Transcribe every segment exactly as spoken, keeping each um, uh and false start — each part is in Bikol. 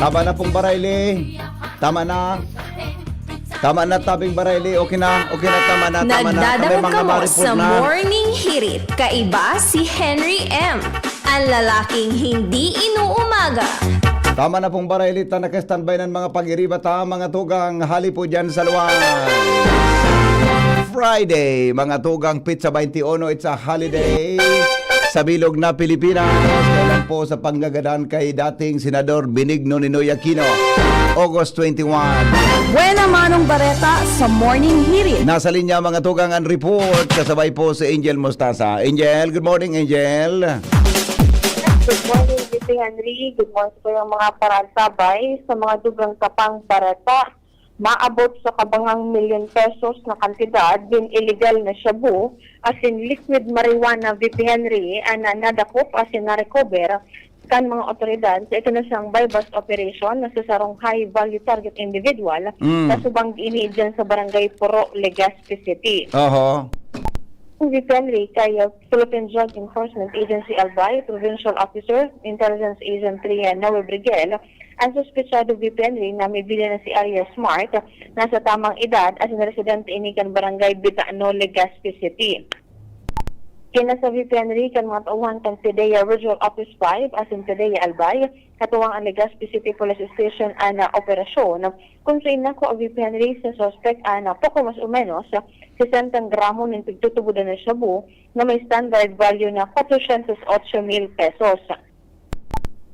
Tama na pong barayli. Tama na. Tama na, tabing barayli. Okay na. Okay na, tama na, tama na. Kami Nagdadangog mga kamo maripot sa na. Morning Hirit. Kaiba si Henry M. Ang lalaking hindi inuumaga. Tama na pong barayli. Ta naka-standby ng mga pag-iriba ta, mga tugang hali po dyan sa luwan. Friday, mga tugang pizza twenty-one, it's a holiday. Sa bilog na Pilipinas, kailan po sa panggagadan kay dating Senador Benigno Ninoy Aquino, August twenty-one. Buena manong bareta sa Morning Hirit. Nasa linya, mga tugang, ang report, kasabay po si Angel Mostaza. Angel, good morning, Angel. Good morning, J P Henry. Good morning po yung mga parasabay sa mga dugang kapang bareta. Maabot sa kabangang milyon pesos na kantidad din illegal na shabu, asin liquid marijuana, V P Henry, an nadakop asin na-recover kan mga otoridad sa ito na siyang buy-bust operation na sa sarong high-value target individual Mm. na subang ini dyan sa barangay Puro, Legazpi City. Oho. Ang V P Henry, kay, uh, Philippine Drug Enforcement Agency, Albay, Provincial Officer, Intelligence Agent three, uh, Noe Brigel, ang suspetsado V P Henry na may bilin na si Arias Smart, nasa tamang edad, asin residente ini kan Barangay Bitano, Legazpi City. Kinasa V P Henry kan mga tauhan kan PDEA Regional Office five, asin PDEA Albay, katuwang ang Legazpi City Police Station an operasyon, kung sa inako ang V P Henry sa suspek an poko mas o menos sesenta gramo nin pigtutubodan na shabu na may standard value na kwatrosyentos otso mil pesos.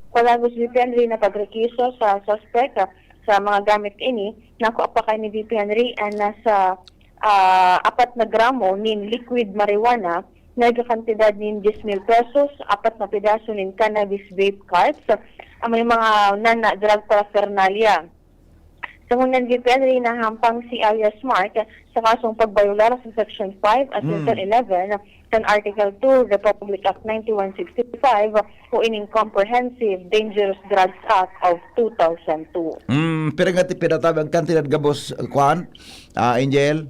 Palagos V P Henry na pagrekiso sa suspek, ah, sa mga gamit ini, nakuha pa kay ni V P Henry ang nasa, ah, apat na gramo nin liquid marijuana na nagkakantidad nin diyes mil pesos, apat na pedaso nin cannabis vape carts, ah, may mga nana drug paraphernalia. Sa ngunyan V P Henry, nahampang si Arias Smart sa kasong pagbayolar sa Section five at Hmm. Section eleven kan Article two, Republic Act ninety-one sixty-five, o ining Comprehensive Dangerous Drugs Act of two thousand two. Hmm, pero nga ti-, pinatabi ang kantidad gabos, kuan, ah, Angel?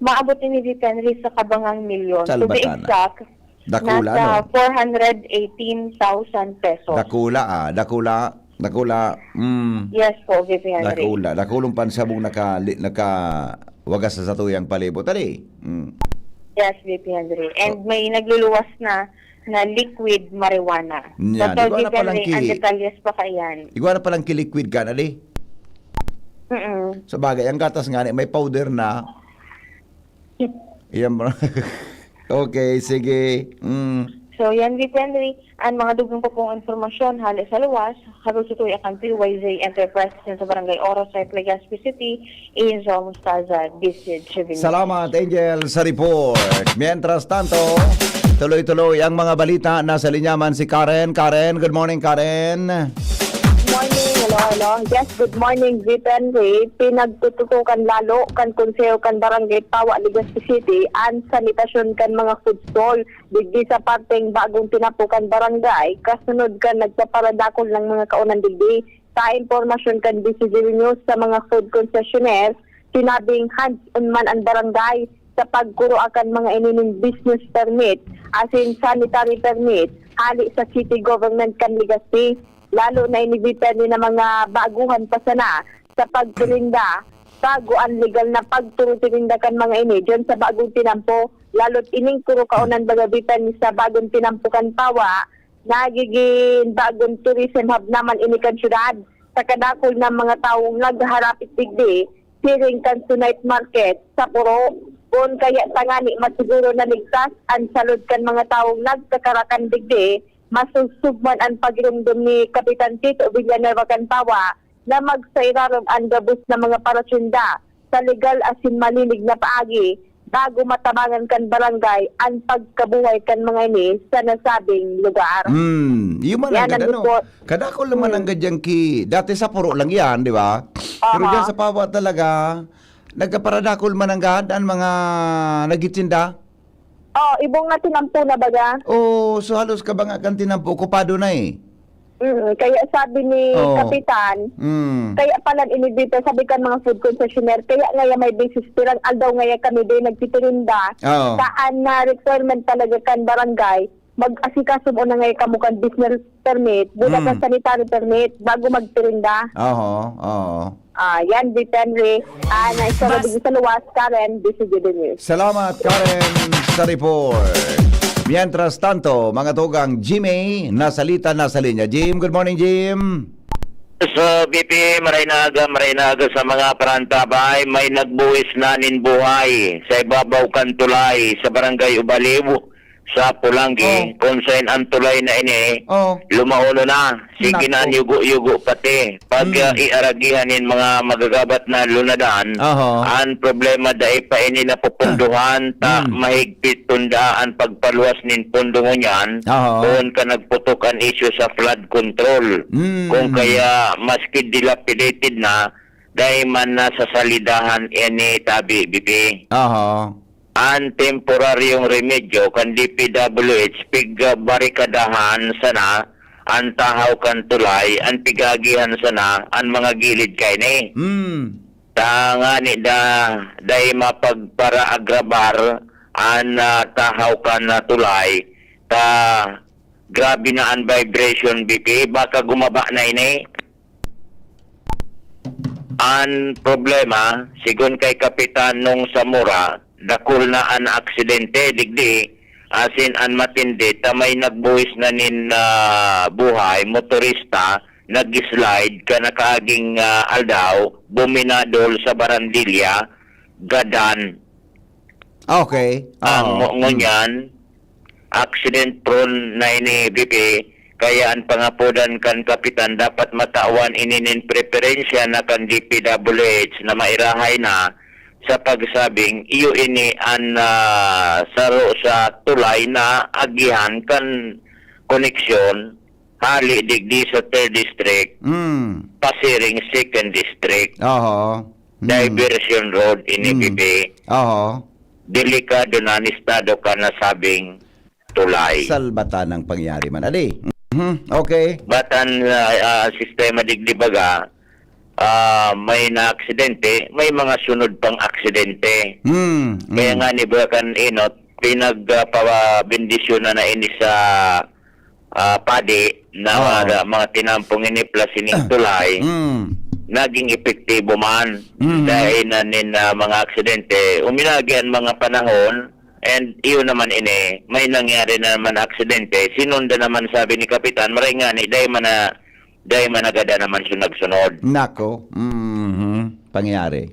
Maabot ini V P Henry sa kabangang milyon. To be Salbatan na. exact, Dakula, nasa no? four hundred eighteen thousand pesos. Dakula, ah. Dakula. Dakula. Mm. Yes po, V P Henry. Dakula. Dakulong pansabong naka-, li-, nakawagas sa satuyang palibot. Ali? Mm. Yes, V P Henry. And So may nagluluwas na, na liquid marijuana. Yan. Total, Igwa na V P Henry, palang ki-, ang detalyes pa kaiyan. Igwa na palang ki-liquid ka, ali? Mm-mm. Sa bagay, ang gatas nga ni, may powder na. Yan, bro. Okay, sige. Mm. So, yan, V P Henry. Ang mga dugang pa pong impormasyon, hali sa luwas, hatod sa tuya kan P Y Z Enterprises sa Barangay Oro, sa Legazpi City, Angel Mostaza, D Z Juvenil. Salamat, Angel, sa report. Mientras tanto, tuloy-tuloy ang mga balita. Nasa linya man si Karen. Karen, good morning, Karen. Morning, hello, hello. Yes, good morning, V P Henry. Pinagtututukan lalo kan Konseho kan Barangay Pawa, Legazpi City, an sanitasyon kan mga food stall digdi sa parteng Bagong Tinampo kan barangay, kasunod kan nagpaparadakol ng mga kaonan digdi. Sa impormasyon kan D Z Juvenil News sa mga food concessionaire, sinabing hands-on man an barangay sa pagkuro kan mga ini nin business permit asin sanitary permit hali sa city government kan Legazpi, lalo na ini V P Henry na mga baguhan pa sana sa pagtirinda bago an legal na pagturo tirinda kan mga ini diyan sa Bagong Tinampo, lalo't ining kuro kaonan baga V P Henry sa Bagong Tinampo kan Pawa, nagigin bagong tourism hub naman ini kan syudad sa kadakul na mga tawong naghaharapit digdi, siring kan Sunite Market sa Puro. Kun kaya tangani masiguro na ligtas an salud kan mga tawong nagkakarakan digdi, masusugman an pagiromdom ni Kapitan Tito Villanueva kan Pawa na magsairarom an gabos na mga parasyenda sa legal asin malinig na paagi bago matabangan kan barangay an pagkabuhay kan mga ini sa nasabing lugar. Hmm, iyo man ang Yan ang kadano. report. Kadakol naman Hmm. ang gadyang ki-, dati sa Puro lang yan, di ba? Pero Aha. dyan sa Pawa talaga, nagkaparadakol man ang gad ang mga nagtitinda. Oh, ibong na tinampo na baga? Oh, so halos kabanga kan tinampo, okupado na eh. Mm, kaya sabi ni Oo. Kapitan, Mm. kaya pala inibita, sabi kan mga food concessionaire, kaya nga yan may basis, pirang aldaw nga yan kami din nagtitirinda. Oo. Saan na requirement talaga kan barangay, mag-asikaso muna ngay kamo kan business permit, buda kan Mm. sanitary permit, bago magtirinda. Oho, oo. Ah, yan, Vic Henry. Ah, na istorya Bas- digdi sa luwas, Karen, D C G D News. Salamat, Karen, sa report. Mientras tanto, mga tugang, Jimmy, nasalita na sa linya. Jim, good morning, Jim. So, B P, maray na aga, maray na aga sa mga parantabay. May nagbuwis na nin buhay sa ibabaw kan tulay sa Barangay Ubaliw, sa Polangui, Oh. kung saan ang tulay na ini, Oh. lumaono na. Sige na, Nako. yugo-yugo pati. Pag, Mm. ah, iaragihan nin mga magagabat na lunadan, Oho. ang problema dai pa ini napupunduhan, ta Mm. mahigpit tunda ang pagpaluwas nin pondo ngunyan, Oho. poon ka nagputok an isyu sa flood control. Mm. Kung kaya, maski dilapidated na, dai man nasasalidahan ini tabi, B P. Oho. An temporaryong remedyo kan D P W H, pigbarikadahan sana an tahaw kan tulay, an pigaagihan sana an mga gilid kaini. Hmm. Tangani da, dai mapagparaagrabar an, ah, tahaw kan, ah, tulay, ta grabe na an vibration, B P, baka gumaba na ini. An problema, sigon kay Kapitan Nong Zamora, dakul na an aksidente digdi, asin an matindi ta may nagbuwis na nin, ah, buhay, motorista, nag-slide kan nakaaging, ah, aldaw, buminadol sa Barandilla, Gadan. Okay. Ang Oo. mo-, ngunyan, accident prone na ini, B P, kaya an pangapodan kan kapitan dapat matawan ini nin preferensya na kan D P W H na mairahay na sa pagsabing iyo ini an, ah, saro sa tulay na agihan kan koneksyon hali digdi sa third district, Mm. pasiring second district. Oho. Mm. Diversion road ini, Mm. B P. Oho. Delikado na an estado kan nasabing tulay. Salbatan ang pangyayari man. Adi. Mhm. Okay. Batan, ah, ah, sistema digdi baga, ah, may naaksidente, may mga sunod pang aksidente. Mm, Kaya mm. nga ni Bakan Inot, pinag, ah, pabendisyon na na ini sa, ah, padi na Oh. mga, mga tinampong ini plus ining Ah. tulay, Mm. naging epektibo man Mhm. dahil na nin, ah, mga aksidente. Uminagi an mga panahon, and iyon naman ini, may nangyari na naman aksidente. Sinunda naman, sabi ni Kapitan, maray nga ni, dahil man na, dahil man nagada naman sunod-sunod. Nako. Mhm. Pangyayari.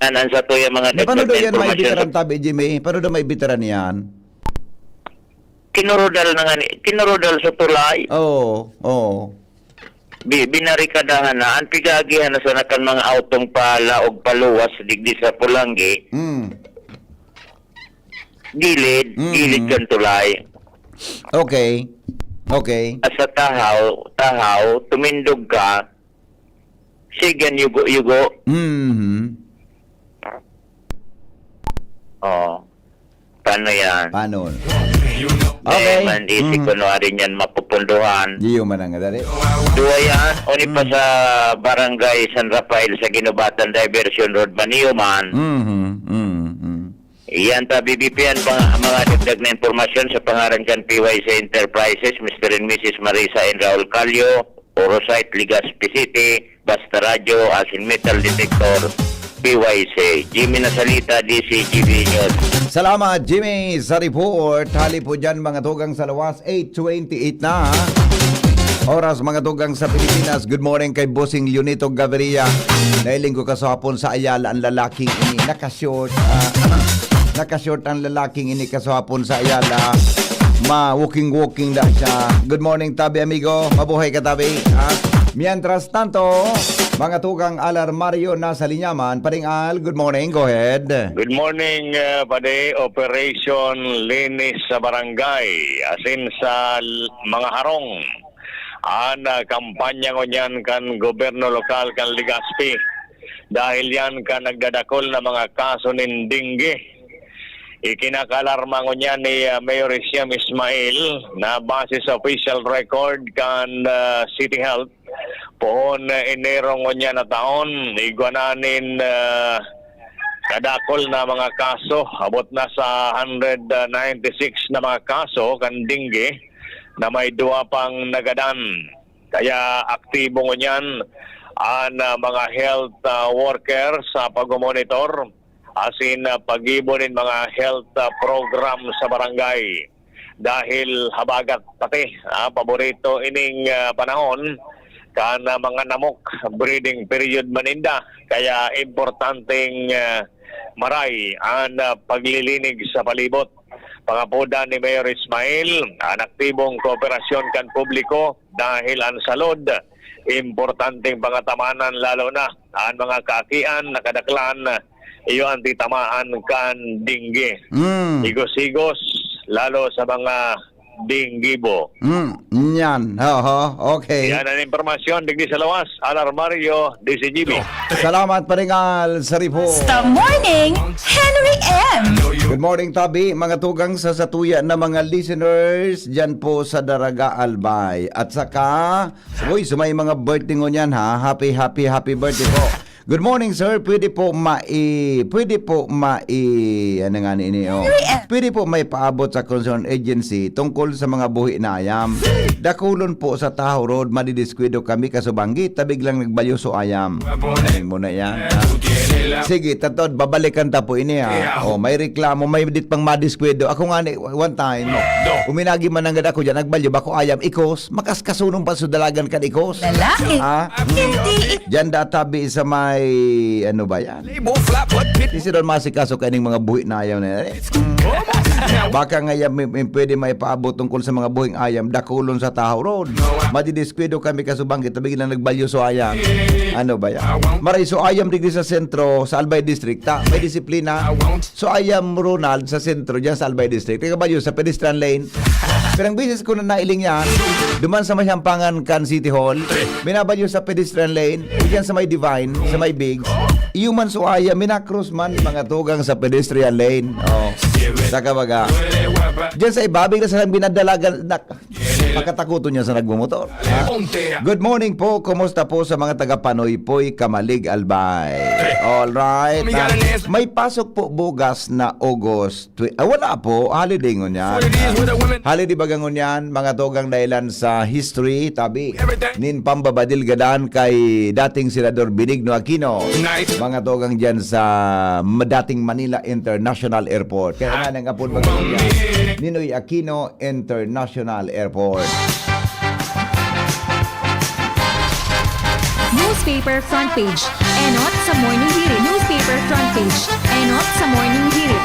An, an sa tuya mga Na, paano dagdag daw na yan may impormasyon sa veteran, tabi, Jimmy? Paano daw may veteran yan? Kinurudal na nga ni, kinurudal sa tulay. Oo, oo. Bi-, binarikadahan na. An pigaagihan na sana kan mga autong palaog paluwas digdi sa Polangui. Mm. Gilid, Mm. gilid kan tulay. Okay. Okay. Sa tahaw, tahaw, tumindog ka, sige, yugo-yugo. Mhm. Oh. Paano yan? Paano? Dahil Okay. man isi Mhm. kunwari niyan mapupunduhan. Di yung manang dali. Duwa yan, o ni pa Mhm. sa Barangay San Rafael sa Guinobatan Diversion Road, Maniyo man. Mhm. Mhm. Mhm. Iyan ta, B B P, an pang-, mga dagdag na impormasyon sa pangaran kan P Y C Enterprises, Mister and Missus Marisa and Raul Calio, Orosite, Legazpi City, Basta Radyo, asin Metal Detector, P Y C. Jimmy Nasalita, D C G B News. Salamat, Jimmy, sa report. Hali po dyan, mga tugang sa lawas, eight twenty-eight na. Oras, mga tugang sa Pilipinas. Good morning kay Bossing Leonito Gaviria. Nailing ko kasapon sa Ayala ang lalaking ini. Naka-short, ah, naka-short ang lalaking ini kasapon sa Ayala. Ma-walking-walking da siya. Good morning, tabi, amigo. Mabuhay ka, tabi. Ha? Mientras tanto, mga tugang, Al Armario nasa linya man. Paring Al, good morning. Go ahead. Good morning, uh, Pade. Operation Linis sa Barangay, asin sa l-, mga harong. An, ah, kampanya ngunyan kan gobyerno lokal kan Legazpi. Dahil yan kan nagdadakol na mga kaso nin dengue. Ikinakaalarma ngunyan ni, ah, Mayor Isiam Ismail na base sa official record kan, ah, City Health, poon, ah, Enero ngunyan na taon, igwa na nin, ah, kadakol na mga kaso, abot na sa hundred ninety-six na mga kaso kan dengue na may duwa pang nagadan. Kaya aktibo ngunyan an, ah, mga health, ah, worker sa pagmomonitor asin, ah, paggibo nin mga health, ah, program sa barangay. Dahil habagat pati, ah, paborito ining, ah, panahon kan, ah, mga namok, breeding period man ninda. Kaya importanteng, ah, maray an, ah, paglilinig sa palibot. Pangapodan ni Mayor Ismail an aktibong kooperasyon kan publiko dahil an salud, importanteng pangatamanan, lalo na an mga kaakian na kadaklan, iyo an titamaan kan dengue. Mm. Higos-higos, lalo sa mga dengue bo. Mm, yan. Oho, okay. Yan ang impormasyon digdi sa lawas. Alarmario, D C G B. Salamat, Paringal, sa report. The Morning, Henry M. Good morning, Tabi, mga tugang sa satuya na mga listeners dyan po sa Daraga, Albay. At saka, uy, sa may mga birthday ngunyan, ha? Happy, happy, happy birthday po. Good morning, sir. Pwede po mai-, pwede po mai-, ano nga ni ini, oh. Henry M. Pwede po maipaabot sa concerned agency tungkol sa mga buhi na ayam. Dakulon po sa Tahaw Road, madidiskwento kami, kaso banggi, tabig lang nagbalyo so ayam. Ayun muna yan, ha? Sige, tatod, babalikan ta po ini, ha? Oh, may reklamo, may dit pang madiskwento. Ako nga ni, one time, uminagi man nanggad ako dyan, nagbalyo, bako ayam, ikos, makaskasunong pa sa dalagan kan ikos. Lalaki. Ha? Hindi. Diyan databi sa may, ano ba yan? Di sila masikaso kaining mga buhi na ayaw na yan, eh. Baka nga yan, may, may pwede maipaabot tungkol sa mga buhing ayam, dakulon sa Tahaw Road. Madidiskwento kami kaso banggi, tabi lang nagbalyo so ayam. Ano ba yan? Maray so ayam digdi sa sentro, sa Albay District, ta, may disiplina. So ayam, Ronald, sa sentro, dyan sa Albay District. Nagbalyo sa pedestrian lane. Pirang beses ko na nailing yan. Duman sa may hampangan kan City Hall, minabalyo sa pedestrian lane, diyan sa may Divine, sa may Bigs. Iyo man so ayam, minakros man, mga tugang sa pedestrian lane. Oh. Saka baga. Diyan sa ibabig na sa binadalagan, nak-, makatakuto niya sa nagmumotor. Ha? Good morning po. Kumusta po sa mga taga Panoypoy, Camalig, Albay? All right. Ah, may pasok po bugas na August. Twi-, ah, wala po. Holiday ngunyan. Holiday baga ngunyan, mga tugang, dahilan sa history, tabi. Nin pambabadil gadan kay dating Senador Benigno Aquino. Mga tugang dyan sa ma-, dating Manila International Airport. Kaya nga nang apod baga ngunyan, Ninoy Aquino International Airport. Newspaper front page. Enot sa Morning Hirit. Newspaper front page. Enot sa Morning Hirit.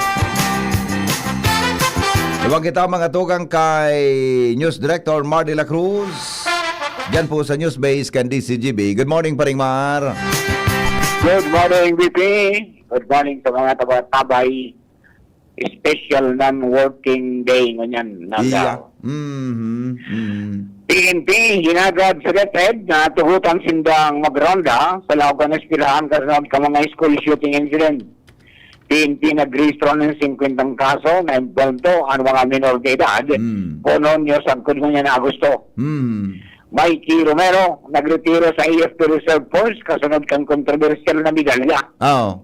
Iwan kita, mga tugang, kay News Director Mar de la Cruz. Diyan po sa News Base kan D C G B. Good morning, Paring Mar. Good morning, B P. Good morning sa mga taga-Tabay. Special non-working day ngunyan na Iya. daw. Mhm, mhm. P N P, hinagad sa DepEd na tugutan sindang magronda sa laog kan eskwelahan kasunod kan mga school shooting incident. P N P nagrehistro nin singkwentang kaso na impuwento an mga menor de edad, Mm. poon niya sagkod ngunyan na Agosto. Mm. Mikey Romero, nagretiro sa A F P Reserve Force kasunod kan kontrobersyal na medalya. Oo.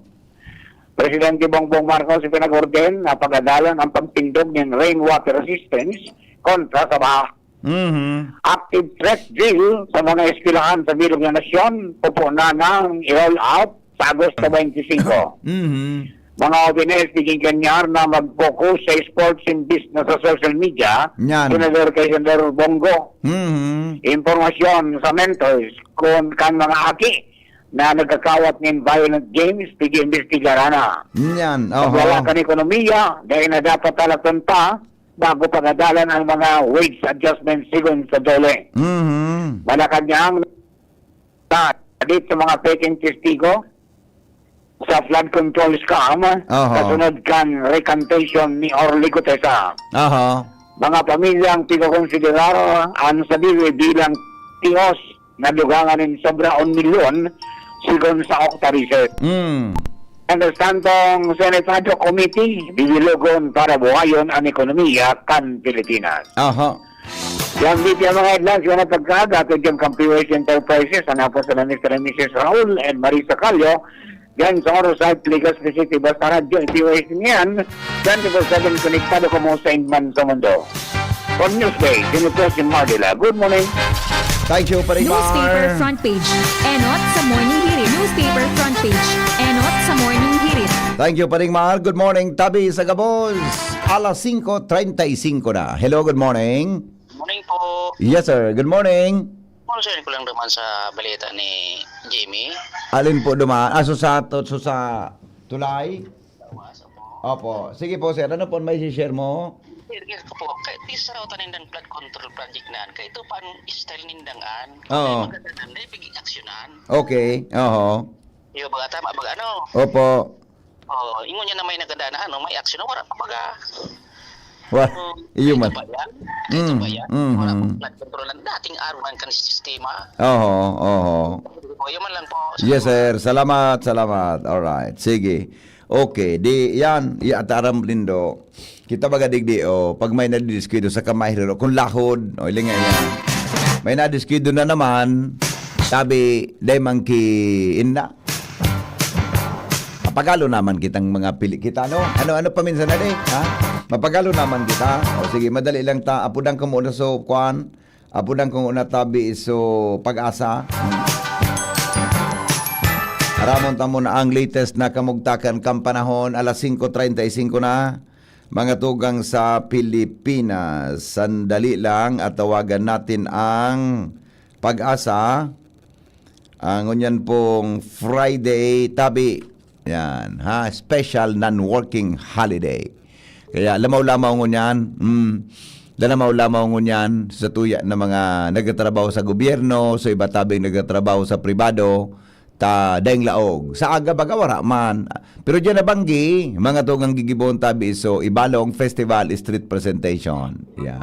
Presidente Bongbong Marcos ipinag-orden na pagadalan ang pagtindog nin rainwater resistance kontra sa baha. Mhm. Active threat drill sa mga eskwelahan sa bilog na nasyon, pupunan nang i-roll out sa Agosto twenty-five. Mhm. Mga jóvenes, digin kanyar na mag-focus sa sports imbis na sa social media, Yan. Senador kay Senador Bongo. Mhm. Impormasyon sa mentors kun kan mga aki na nagkakawat nin violent games, pig-iimbestigaran na. Yan, oho. Pagwala kan ekonomiya, dahil na dapat talaton pa, bago pagadalan ang mga wage adjustment sigon sa DOLE. Mhm. Malacanang, sa, sa mga peking testigo sa flood control scam, Aha. kasunod kan recantation ni Orly Gutesa. Aha. Mga pamilyang pigkokonsiderar an sadiri bilang tios na dugangan nin sobra un milyon, sigon sa Octa Research. Mm. Mientras tanto, ang Senate Ad Hoc Committee, bibilogon para buhayon an ekonomiya kan Pilipinas. Aha. Yan, dito ang mga headlines, mga pagkaaga, at dyan kan P O S Enterprises, ang hapon sa Mister and Missus Raul and Marisa Callo, Diyan sa Oro Side, Legazpi City, basta Radyo D Y S niyan, twenty-four seven konektado kamo sa inman sa mundo. For Newsday, kini po si Mardila. Good morning. Thank you, Paring Newspaper Mar. Front Page. Enot sa Morning Hirit. Newspaper Front Page. Enot sa Morning Hirit. Thank you, Paring Mar. Good morning, tabi sa gabos. Alas singko treinta y cinco na. Hello, good morning. Morning po. Yes, sir. Good morning. Kung sir ko lang naman sa balita ni Jimmy. Alin po dumaan? Aso sa, to, so sa tulay? Opo. Sige po, sir. Ano po may share mo? Sige ko po. Kaya isa raw tanin ng flood control project na yan. Kaya ito pa ang style nindang an. Oo. Maganda na, hindi pag-aksyonan. Okay. Oho. Yung baga tama, baga ano. Opo. Oh, ingon niya na may naganda na ano, may aksyon na wala pa baga. Wa, iyo man. Ito ba yan? Mm, Ito ba yan? mhm. Wala pa flood control lang. Dating araw man kan sistema. Oho, oho. O, yun man lang po. Yes, sir. Salamat, salamat. Alright. Sige. Okay. Di, yan. Iyataram lindo. Kita baga digdi, o, pag may nadidiskuido sa kamay, rero, kung lahod, o, ilinga yan. May nadiskuido na naman, tabi, day man ki inda. Mapagalo naman kitang mga pili kita, no? Ano-ano pa minsan na, day? Ha? Mapagalo naman kita. O, sige, madali lang ta. Apudan ko muna so, kwan. Apudan ko muna tabi so pag-asa. Aramon ta muna ang latest na kamugtakan kan panahon. Alas singko treinta y cinco na. Mga tugang sa Pilipinas. Sandali lang at tawagan natin ang pag-asa. Ang ngunyan pong Friday, tabi. Yan, ha? Special non-working holiday. Kaya lamaw-lamaw ngunyan, mm, lamaw-lamaw ngunyan sa tuya na mga nagtatrabaho sa gobyerno, sa iba tabing nagtatrabaho sa pribado, ta daing laog. Sa aga baga wara man. Pero diyan nabanggi, mga tugang gigibon tabi so Ibalong Festival Street Presentation. Yan.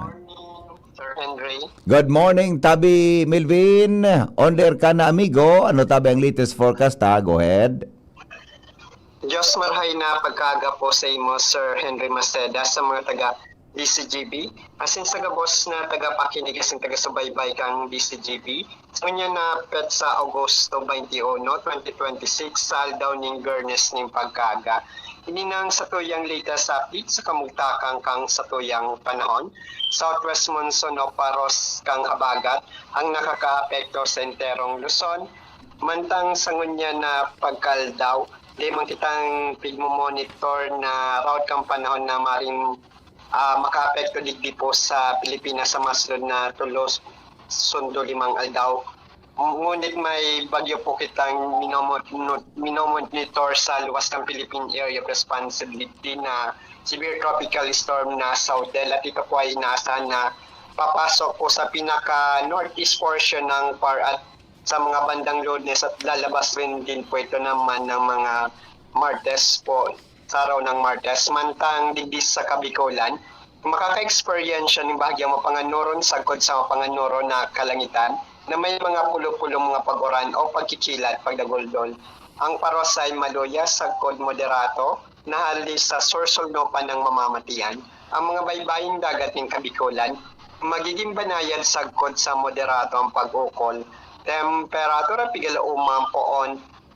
Sir Henry. Good morning, Tabi Melvin. On the air ka na, amigo. Ano tabi ang latest forecast, ha? Go ahead. Diyos marhay na pagkaaga po sa imo, Sir Henry Maceda, sa mga taga D C G B, asin sa gabos na tagapakinig asin taga-subaybay kang D C G B. Sa unya na petsa Agosto twenty-one, twenty twenty-six, sa aldaw ning Biyernes ning pagkaaga. Ini nang satuyang latest update sa kamugtakan kang satuyang panahon. Southwest monsoon o paros kang habagat ang nakakaapekto sa enterong Luzon. Mantang sa ngunyan na pagkaldaw, di man kitang pigmomonitor na route kang panahon na maring ah, makaapekto digdi po sa Pilipinas sa masunod na tulos sundo limang aldaw. Ngunit may bagyo po kitang minomon- minomonitor sa luwas ng Philippine Area of Responsibility na severe tropical storm na Southel, at ito po ay inaasahan na papasok po sa pinaka northeast portion ng PAR at sa mga bandang Lunes at lalabas rin din po ito naman ng mga Martes po, sa araw ng Martes. Mantang digdi sa Kabikolan, makaka-eksperyensya nin bahagyang mapanganuron sagkod sa mapanganuron na kalangitan na may mga pulo-pulong mga pag-uran o pagkikilat, pagdaguldol. Ang paros ay maluya sagkod moderato na hali sa sursulnupan ng mamamatian. Ang mga baybaying dagat nin Kabikolan, magiging banayad sagkod sa moderato ang pag-ukol. Temperatura, pigala-uman poon,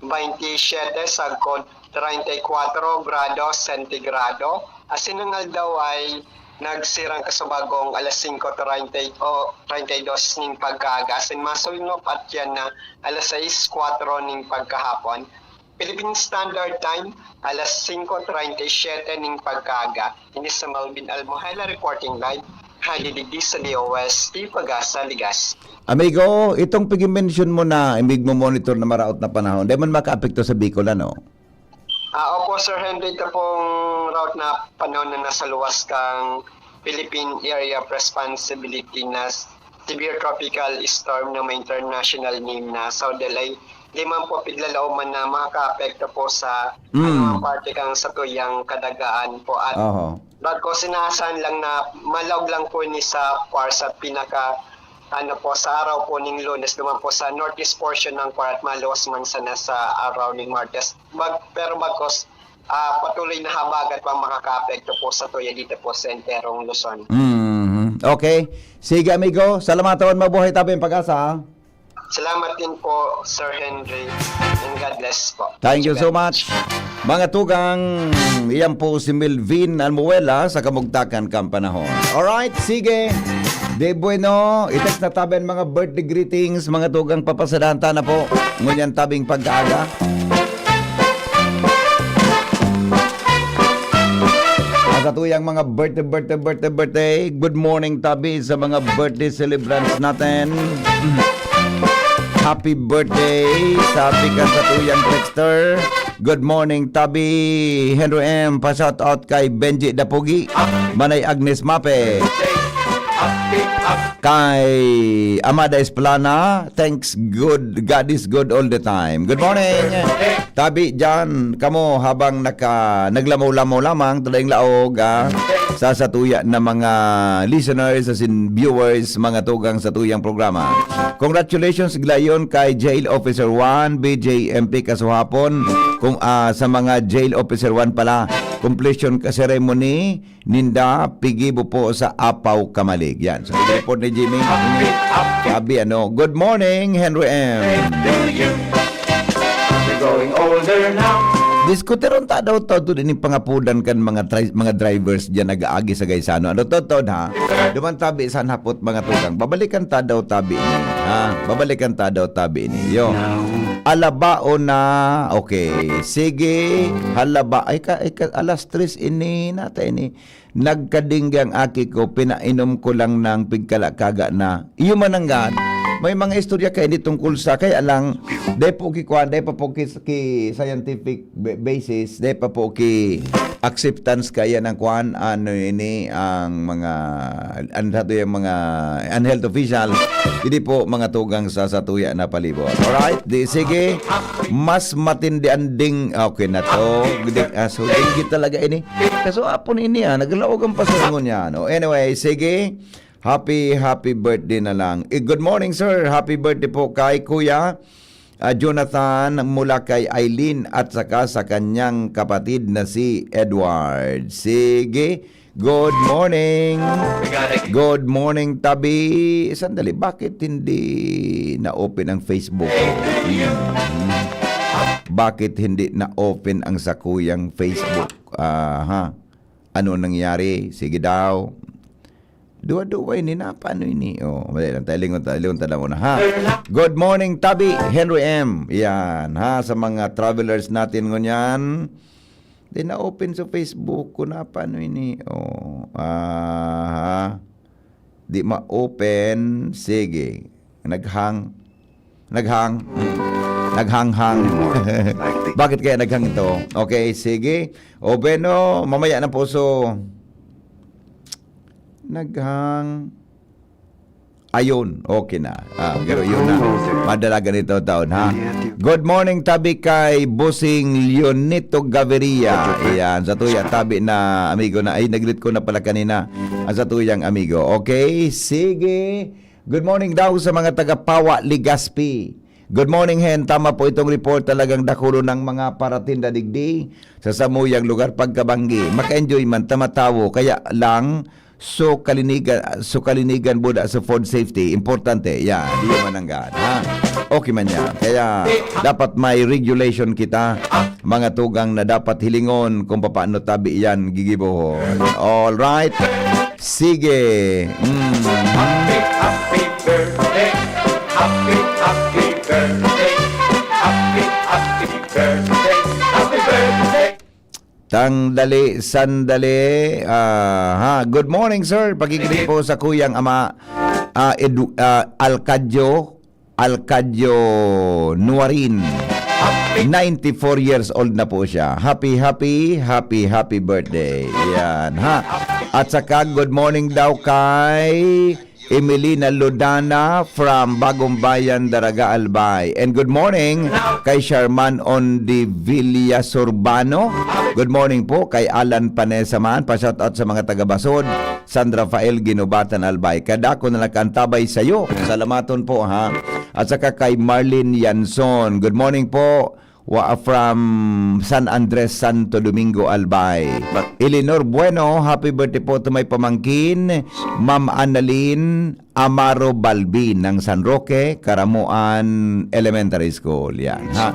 baynte siyete sagkod treinta y kuwatro grado sentigrado. Asin ang aldaw ay nagsirang kasubagong alas singko treinta o treinta y dos ning pagkaaga. Asin masulnop at yan na alas sais kuwatro ning pagkahapon. Philippine Standard Time, alas singko treinta y siyete ning pagkaaga. Ini si Melvin Almohela reporting live, hali digdi sa D O S T Pagasa, Legazpi. Amigo, itong pigi-mention mo na imig mo monitor na maraot na panahon, di man makaapekto sa Bicol, ano? Ah, opo, Sir Henry, ito pong route na panahon na nasa luwas kang Philippine Area of Responsibility na severe tropical storm na may international name na Southel ay di man po piglalauman na makakaapekto po sa Mm. anumang parte kang satuyang kadagaan po. At Oho. bagko, sinaasahan lang na malaog lang po ni sa PAR sa pinaka ano po, sa araw po ning Lunes naman po sa northeast portion ng PAR at maluwas man sana sa araw ning Martes. Bag, pero bagkos, ah, patuloy na habagat pang makakaapekto po sa tuya dito po sa enterong Luzon. Mhm. Okay. Sige, amigo. Salamaton. Mabuhay tabi ang pag-asa, ha? Salamat din po, Sir Henry. And God bless po. Thank you so much. Mga tugang, iyan po si Melvin Almuela sa Kamugtakan kan Panahon. Alright, sige. De bueno, i-text na tabi an mga birthday greetings, mga tugang, papasadahan ta na po. Ngunyan tabing pagkaaga. At sa tuyang mga birthday, birthday, birthday, birthday, good morning tabi sa mga birthday celebrants natin. Happy birthday sa tikan sa tuyang texter. Good morning tabi, Henry M. Pa-shout out kay Benji Dapugi, Manay Agnes Mape, kay Amada Esplana. Thanks, good. God is good all the time. Good morning. Tabi dyan kamo habang naka, naglamaw-lamaw lamang, tadayong laog, ah, sa satuya na mga listeners, as in viewers, mga tugang sa tuyang programa. Congratulations, Glayon, kay Jail Officer one, B J M P kasuhapon, kung, ah, sa mga Jail Officer one pala, completion ka ceremony, ninda, pigibo po sa Apaw Kamalig. Yan. So, report ni Jimmy. Happy, happy. Sabi, ano, "Good morning, Henry M." Birthday to you. You're growing older now. Diskutiron ta daw to, to din yung pangapudan kan mga tri-, mga drivers dyan nag-aagi sa Gaisano. Ano to, to, ha? Duman tabi sa hapot, mga tugang. Babalikan ta daw tabi ni, ha? Babalikan ta daw tabi ni. Yo. Now. Alabao na. Okay. Sige. Halaba. Ay ka, ay ka, alas tres ini, nata ini. Nagkadinggang aki ko, pinainom ko lang ng pigkalakaga na. Iyo mananggad, may mga istorya kaini tungkol sa, kaya lang, dai po ki kwan, dai pa po ki, ki scientific ba-, basis, dai pa po ki acceptance kaya ng kwan, ano ini, ang mga, ano sato yung mga, ang health official, hindi po mga tugang sa satuya na palibot. Alright? Di, sige, mas matindi ang ding, okay na to. Ding, ah, so, dengue talaga ini. Kaso apon ini, ah, naglaog ang pasungon niya, no? Anyway, sige. Happy, happy birthday na lang. Eh, good morning, sir. Happy birthday po kay Kuya, ah, Jonathan mula kay Eileen at saka sa kanyang kapatid na si Edward. Sige. Good morning. Good morning, tabi. Sandali, bakit hindi na-open ang Facebook ko? Hmm. Bakit hindi na-open ang sakuyang Facebook? Aha. Ano nangyari? Sige daw. Duwa-duwa ini na, paano ini? Oh, madali lang. Talingon, talingon, talingon na, ha? Good morning, tabi, Henry M. Yan, ha? Sa mga travelers natin ngunyan, di na-open sa Facebook ko na, paano ini? Oh, aha. Di ma-open. Sige. Naghang. Naghang. Naghanghang. Bakit kaya naghang ito? Okay, sige. O bueno, mamaya na po. So, naghang. Ayun, okay na. Ah, pero yun na. Madalagan ito taon, ha? Good morning, tabi kay Bossing Leonito Gaviria. Ayan, sa tuya, tabi na amigo na. Ay, nag-greet ko na pala kanina. Ang sa tuyang amigo. Okay, sige. Good morning daw sa mga taga Pawa, Legazpi. Good morning, Hen. Tama po itong report. Talagang dakulo ng mga paratinda digdi sa samuyang lugar pagkabanggi. Maka-enjoy man, tamatawo. Kaya lang, so kalinigan, so kalinigan buda sa food safety. Importante. Yan. Di man ang gaan, ha? Okay man yan. Kaya dapat may regulation kita, mga tugang, na dapat hilingon kung paano tabi yan gigibohon. All right. Sige. Mm. Happy, happy birthday. Happy, happy birthday. Happy, happy birthday. Happy birthday. Tang dali, sandali. Ah, ha. Good morning, sir. Pakikita po sa kuyang ama, ah, Edu-, ah, Alcadio, Alcadio Nuarin. Ninety-four years old na po siya. Happy, happy, happy, happy birthday. Yan, ha. At saka, good morning daw kay Emelina Lodana from Bagong Bayan, Daraga, Albay. And good morning kay Sherman Ondivilla Surbano. Good morning po kay Alan Panesa man. Pa-shoutout sa mga taga Basod, San Rafael, Guinobatan, Albay. Kadako na nagkaantabay sayo. Salamaton po, ha. At saka kay Marlene Yanson. Good morning po. Wa from San Andres, Santo Domingo, Albay. Eleanor Bueno, happy birthday po to my pamangkin, Ma'am Annalyn Amaro Balbin ng San Roque, Caramoan Elementary School. Yan, ha?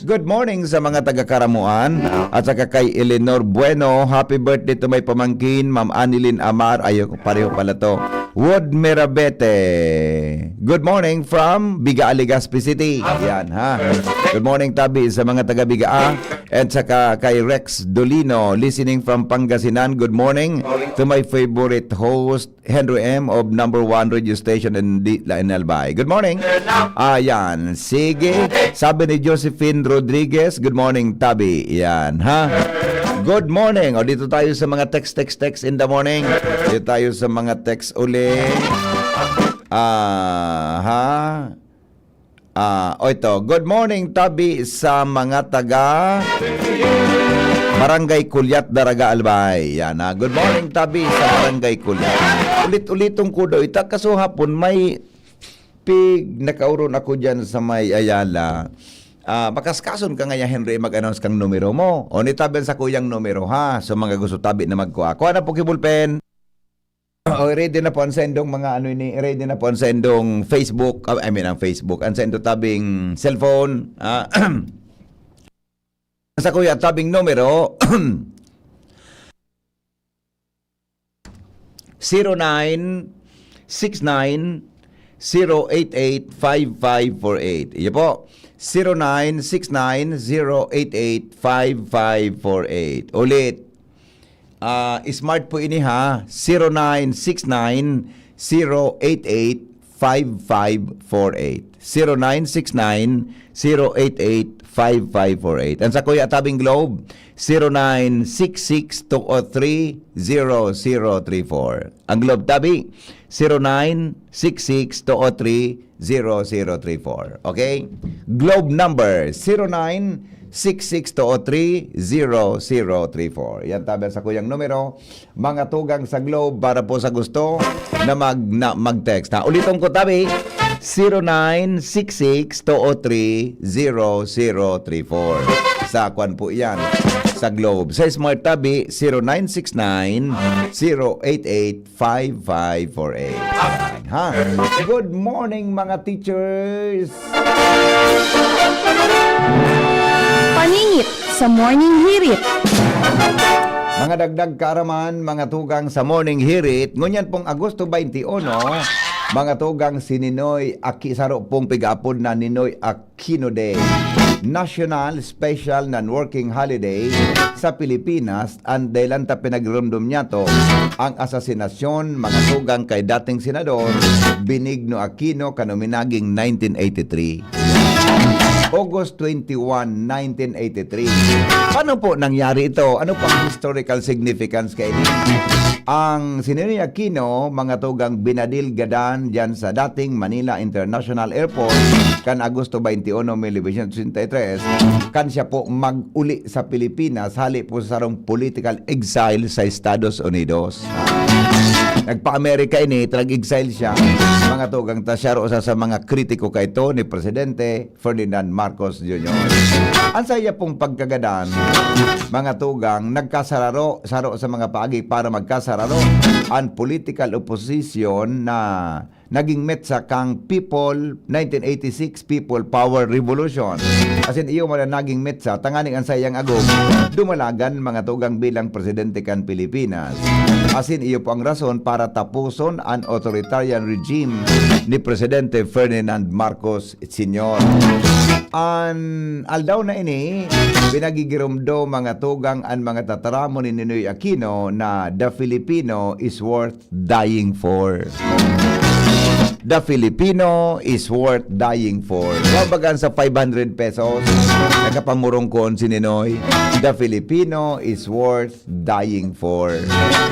Good morning sa mga taga Caramoan at saka kay Eleanor Bueno. Happy birthday to my pamangkin, Ma'am Annalyn Amar. Ayun, pareho pala to. Wood Mirabete. Good morning from Biga, Legazpi City. Yan, ha? Good morning, Tabi, sa mga taga Biga, ah. At saka kay Rex Dolino, listening from Pangasinan. Good morning to my favorite host, Henry M of number one radio station in, Di-, La-, in Albay. Good morning. Ayan, sige. Sabi ni Josephine Rodriguez, "Good morning, Tabi." Yan, ha? Good morning. O, dito tayo sa mga text, text, text in the morning. Dito tayo sa mga text uli. Ah, ha? Ah, o ito. Good morning, Tabi, sa mga taga Barangay Kulyat, Daraga, Albay. Yan, ha. Good morning, Tabi, sa Barangay Kulyat. Ulit-uliton ko daw ita, kaso hapon may pig, nakaoron ako dyan sa may Ayala. Ah, makaskason ka ngaya, Henry, mag-announce kang numero mo. O, ni Tabi sa kuyang numero, ha. So, mga gusto Tabi na magkuha. Kuha na po ki ballpen. O, ready na po ang sendong mga ano ini, ready na po ang sendong Facebook, ah, I mean, ang Facebook, ang sendo Tabing cellphone, ah, sa Kuya Tabing numero, zero nine six nine, zero eight eight, five five four eight. Iyo po, zero nine six nine, zero eight eight, five five four eight. Ulit, ah, smart po ini ha, zero nine six nine, zero eight eight, five five four eight. Zero nine six nine, zero eight eight, five five four eight. Ang sa Kuya Tabing Globe, zero nine six six two oh three, zero zero three four. Ang Globe Tabi, zero nine six six two oh three, zero zero three four. Okay? Globe number, zero nine six six two oh three, zero zero three four. Yan, Tabi, ang sa Kuyang numero. Mga tugang sa Globe, para po sa gusto na mag-, na mag-text, ha? Uliton ko, Tabi, zero nine six six two oh three, zero zero three four. Sa kwan po yan, sa Globe. Sa Smart, Tabi, zero nine six nine, zero eight eight, five five four eight. Ha? Good morning, mga teachers! Paningit sa Morning Hirit. Mga dagdag kaaraman, mga tugang sa Morning Hirit, ngunyan pong Agosto twenty-one, mga tugang, si Ninoy Aki-, saro pong pig-aapod na Ninoy Aquino Day, National Special Non-Working Holiday sa Pilipinas, an dahilan ta pinagromdom niya to, ang asasinasyon, mga tugang, kay dating Senador Benigno Aquino kan uminaging nineteen eighty-three. August twenty-one, nineteen eighty-three. Paano po nangyari ito? Ano pang historical significance kaini? Ang si Ninoy Aquino, mga tugang, binadil gadan diyan sa dating Manila International Airport kan Agosto twenty-one, mil novecientos sesenta y tres, kan siya po mag-uli sa Pilipinas, hali po sa sarong political exile sa Estados Unidos. Nagpa-Amerika ini, nag-exile siya. Mga tugang, ta siya ro sa, sa mga kritiko kaito ni Presidente Ferdinand Marcos Junior. Ang sa iya pong pagkagadan, mga tugang, nagkasararo, saro sa mga paagi para magkasararo, ang political opposition na naging metsa kang People, nineteen eighty-six People Power Revolution. Asin iyo man ang naging metsa, tanganing ang saiyang agom, dumalagan, mga tugang, bilang presidente kan Pilipinas. Asin iyo po ang rason para tapuson an authoritarian regime ni Presidente Ferdinand Marcos Senior. An aldaw na ini, pinagigiromdom, mga tugang, an mga tataramon ni Ninoy Aquino na the Filipino is worth dying for. The Filipino is worth dying for. Kumbaga sa five hundred pesos, nakapamurungkon si Ninoy, the Filipino is worth dying for.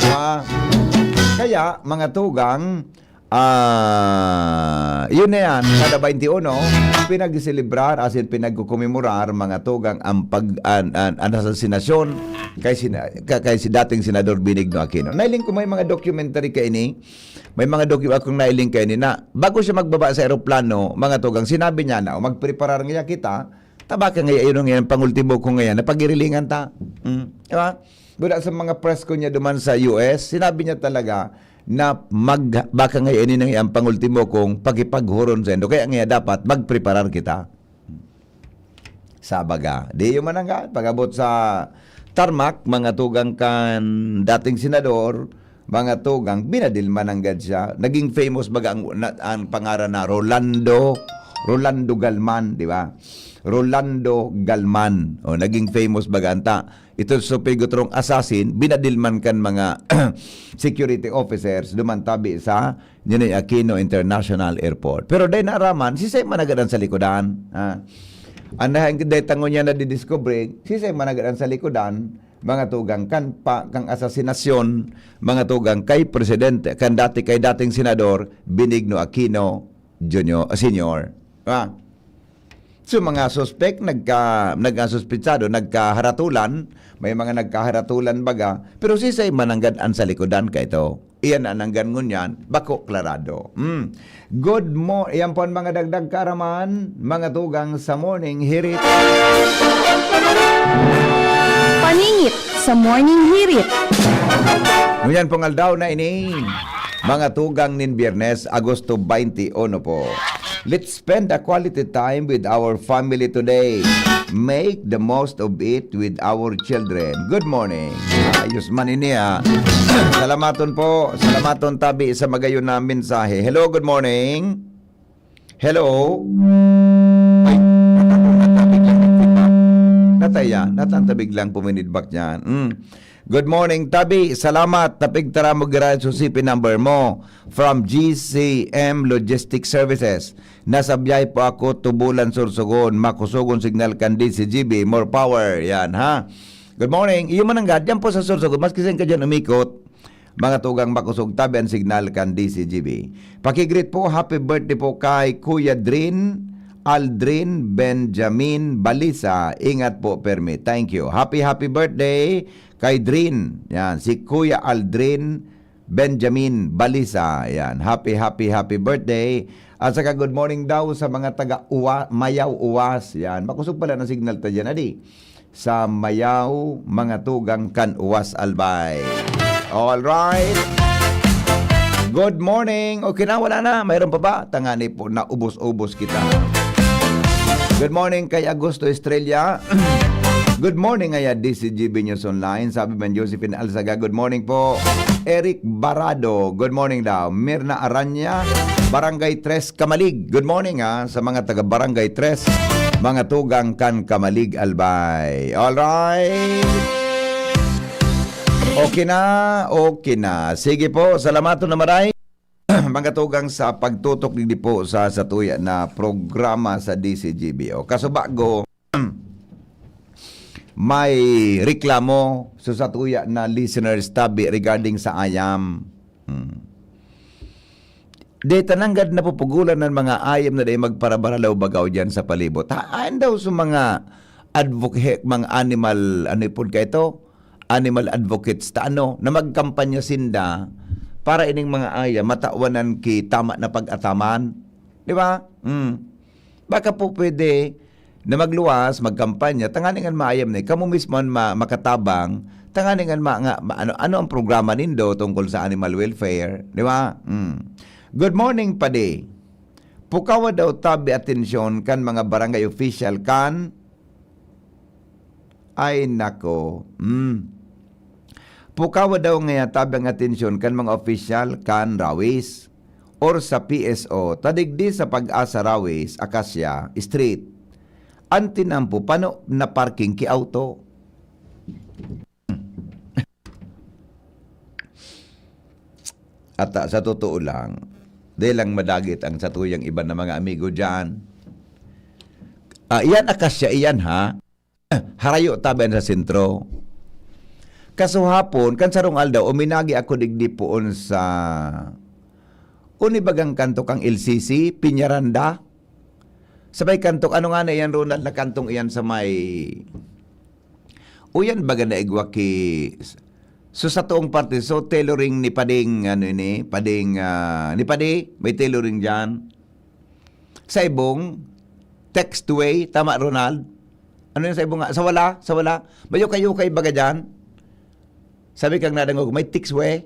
Diba? Kaya, mga tugang, ah, yun na yan, kada twenty-one, pinagselebrar, asin pinagkukumemorar, mga tugang, ang pag-, an, an, an asasinasyon kay sina-, ka-, kay si dating Senador Benigno Aquino. Nailing ko may mga documentary kaini, may mga docu-, akong nailing kaini na bago siya magbaba sa eroplano, mga tugang, sinabi niya na, "O, magpreparar nga kita, Ta baka ngaya yun ang yan, pangultimo ko ngayon, napagirilingan ta. Mm. Di ba? Wala sa mga press ko niya duman sa U S, sinabi niya talaga na mag, baka ngaya yun ang yan, pangultimo kong pagipaghuron sa indo. Kaya ngaya dapat magpreparar kita. Sabaga, di yung manangga, pag-abot sa tarmac, mga tugang kan dating senador, mga tugang, binadil mananggad siya. Naging famous baga ang, na, ang pangaran na Rolando, Rolando Galman, di ba? Rolando Galman. O, naging famous baga anta. Ito so Pegotrong assassin, binadil man kan mga security officers, duman tabi sa Ninoy Aquino International Airport. Pero dai naaraman, sisay managad an sa likodan. Ha? An dai tango niya nadidiscover, sisay managad an sa likodan, mga tugang kan pa, kang asasinasyon, mga tugang kay presidente, kan dati kay dating senador, Benigno Aquino Junior, Senior. Ha? So, mga suspek, nagka, nagkasuspetsado, nagkaharatulan, may mga nagkaharatulan baga, pero sisay mananggad an sa likodan ka ito. Iyan ang nanggan ngunyan, bako klarado. Mm. Good mo, iyan po ang mga dagdag kaaraman, mga tugang sa Morning Hirit. Paningit sa Morning Hirit. Ngunyan pong aldaw na ini, mga tugang nin Biyernes, Agosto twenty-one po. Let's spend a quality time with our family today. Make the most of it with our children. Good morning. Ayos man ini, ah. Salamaton po. Salamaton tabi sa magayon na mensahe. Hello, good morning. Hello. Ay, natapon na tabig lang nagfeedback. Nataya, natantabig lang puminidbak niyan. Mm. Good morning, tabi. Salamat. Tapig tara mo giran sa C P number mo. From G C M Logistics Services. Nasa biyahe po ako, Tubulan, Sorsogon. Makusogon signal kan D C G B. More power. Yan, ha? Good morning. Iyo mananggad, yan po sa Sorsogon. Maski saan ka dyan umikot, mga tugang, makosog tabi ang signal kan D C G B. Pakigreet po, happy birthday po kay Kuya Drin, Aldrin, Benjamin, Balisa. Ingat po, permi. Thank you. Happy, happy birthday kay Drin. Yan, si Kuya Aldrin, Benjamin Balisa. Yan. Happy, happy, happy birthday. At saka good morning daw sa mga taga Uwa, Mayaw Uwas. Yan. Makusog pala na signal ta dyan, adi. Sa Mayaw, mga tugang kan Uwas Albay. All right. Good morning. Okay na, wala na. Mayroon pa ba? Tangani po, naubos-ubos kita. Good morning kay Augusto Estrella. Good morning, ngaya D C G B News Online. Sabi man Josephine Alzaga, good morning po. Eric Barado, good morning daw. Mirna Aranya, Barangay Tres, Kamalig. Good morning, ha, sa mga taga Barangay Tres, mga tugang kan Kamalig, Albay. All right. Okay na, okay na. Sige po, salamaton na maray. Mga tugang sa pagtutok digdi po sa satuya na programa sa D C G B. O, kaso bago, may reklamo sa satuya na listeners tabi regarding sa ayam. Hmm. Di tananggad napupugulan ng mga ayam na di magparabaralaw bagaw dyan sa palibot. Ha, ayan daw sa mga advocate, mga animal, ano po ka ito? Animal advocates ta ano, na magkampanya sinda para ining mga ayam matawan ki tama na pag-ataman. Di ba? Mm. Baka po pwede na magluwas, magkampanya, tanganing an maayam na, kamo mismo an ma-, makatabang, tanganing an ma-, nga, ma-, ano, ano ang programa nindo tungkol sa animal welfare, di ba? Mm. Good morning, Padi. Pukawa daw tabi atensyon kan mga barangay official kan, ay nako, mm. Pukawa daw ngaya tabi ang atensyon kan mga official kan Rawis or sa P S O, ta digdi sa Pag-asa Rawis, Acacia Street. An tinampo, pano na parking ki auto? At ah, sa totoo lang, dahil lang madagit ang satuyang iban na mga amigo dyan. Ah, iyan Acacia, iyan ha. Harayo tabi an sa sentro. Kasuhapon, kan sarong aldaw, uminagi ako digdi poon sa unibagang kanto kang L C C, Piñaranda. Sabay kanto, ano nga na iyan, Ronald, na kantong iyan sa may, uyan baga na igwa ki, so sa toong parte, so tailoring ni Pading, ano ini, Pading, ah, ni Padi, may tailoring dyan. Sa ibong, Textway, tama, Ronald? Ano yan sa ibong, sa wala? Sa wala? Mayukay-yukay baga dyan? Sabi kang nadangog, may tikswe?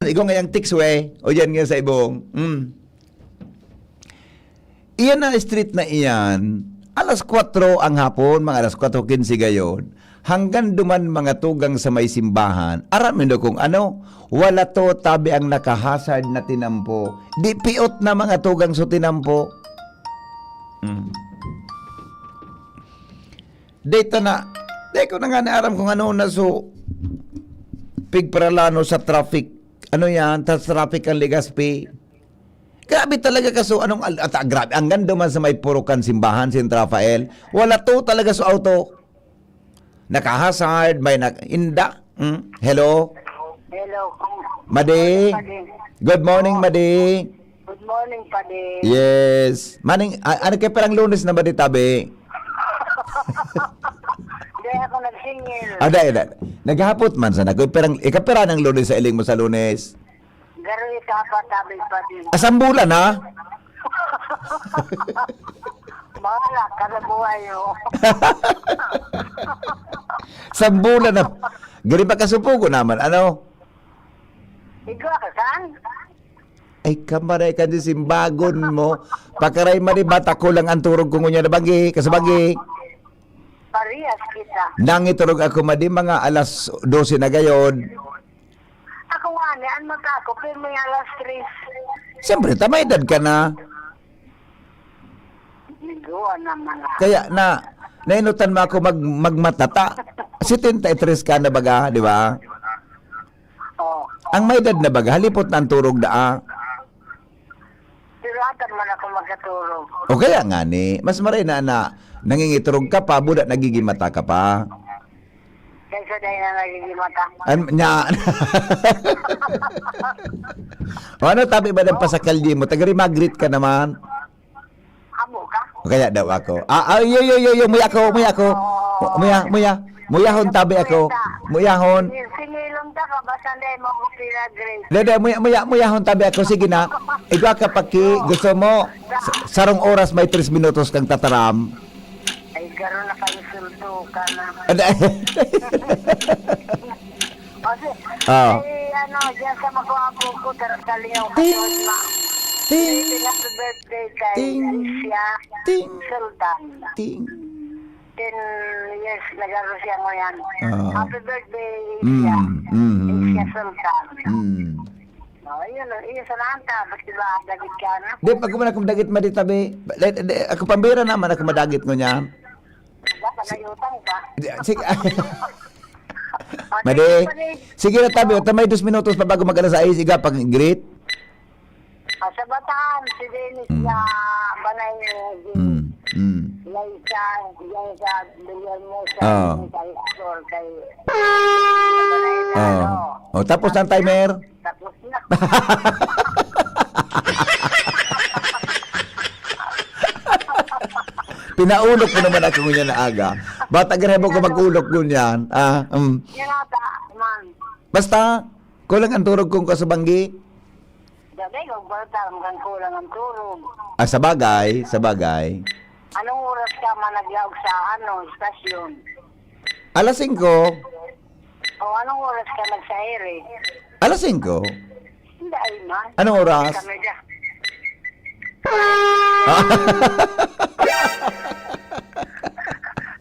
Igwa ngayang tikswe, o yan nga sa ibong. Mm. Iyan na street na iyan, alas kwatro ang hapon, mga alas kwatro quince gayon, hanggang duman mga tugang sa may simbahan, aram nindo kung ano, wala to tabi ang nakahasard na tinampo. Di piot na mga tugang so tinampo. Mm. Dito na, di ko na nga naaram kung ano na so pigparalano sa traffic. Ano yan? Sa traffic ang Legazpi. Grabe talaga kaso anong al-, at, ah, grabe. Ang ganda man sa may purukan simbahan, Saint Rafael. Wala to talaga sa auto. Nakahasard, may nak-, inda. Hmm? Hello? Hello, kung Madi? Padi. Good morning, Oh. Madi. Good morning, Padi. Yes. Maning, a-, ano kay parang Lunes na ba di tabi? Hindi ako nagsingil. Ah, dai, dai. Naghapot man sana. Kung parang, ikapira ng Lunes sa iling mo sa Lunes? Garo ika pa, tabi, Padi. Asang bulan, ha? Bahala ka na buhay, oh. Sambulan na. Gari pa kasupugo naman, ano? Igwa ka, saan? Ay, kamaray ka di simbagon mo. Pakaray madi, bata ko lang ang turog ko ngunya na banggi, kasabanggi. Parehas kita. Nangiturog ako madi, mga alas dose na gayod. Ako nga, ni, ano ka ako, pero may alas tres. Siyempre, tama edad ka na. Nagawa naman na. Kaya na, nainutan mo ako mag-, magmatata. Setenta y tres ka na baga, di ba? Oh. Ang may edad na baga, halipot na ang turog na, ah. Pero atan man ako magkaturog. O kaya nga ni, mas maray na na nangingiturog ka pa, buda nagigimata ka pa. Kaysa dahil na nagigimata. An-, nya. O ano, tabi ba ng pasakalye mo? Taga Rimagrit ka naman. Amo ka? O kaya daw ako. Ah, ah, yo, yo, yo, yo, muya ako, muya ako. Mu-, muya, muya. Muyahon tabi ako. Muyahon. Singilong ka ka, basta hindi mo ako pinagrade. Dede, muya, muya, muyahon tabi ako. Sige na. Igwa ka paki, gusto mo sa-, sarong oras may tres minutos kang tataram. Ay, garo na kayo sulto ka na. Ada- Kasi, Ah. Ay, ano, diyan sa magwapo ko, dar-, dali ako Ting. Kay Osma. Ting. Happy birthday kay Ting. Alicia Ting. Sultan. Ting. Ten years, nag-aro siya ngayon. Ah. Happy birthday, Alicia. Mm, mm, mm. Alicia Sultan. Mm. Oh, yun, yun sa lahat, ah. Ba't di ba, dagit ka na? Di, pag kumanak kong dagit, maditabi. Di, di, ako pambira naman, ako madagit ko niya. Dapat may utang ka. Di, sige. Madi, sige na tabi, o, may dos minutos pa bago mag alas sais, iga pag-greet. Ah, sa Bataan, si Dennis Mm. na Banay, eh, Mm, mm. Laisa, diyan sa Villahermosa, Oo. Sa Isor, kay Banay na, Oo. ano. O, tapos ang timer? Tapos na. Pinaulok mo naman ako ngunyan na aga. Bata, grabe ko mag-ulok ngunyan. Ah, um. Yan ata, man. Basta, kulang ang turog kong kasubanggi. Dagay, kung balta, hanggang kulang ang turog. Ah, sabagay, sabagay. Anong oras ka man naglaog sa, ano, istasyon? Alas singko. O, anong oras ka nagsairi? Alas singko. Hindi, ay, man. Anong oras? Kami dyan. Ah.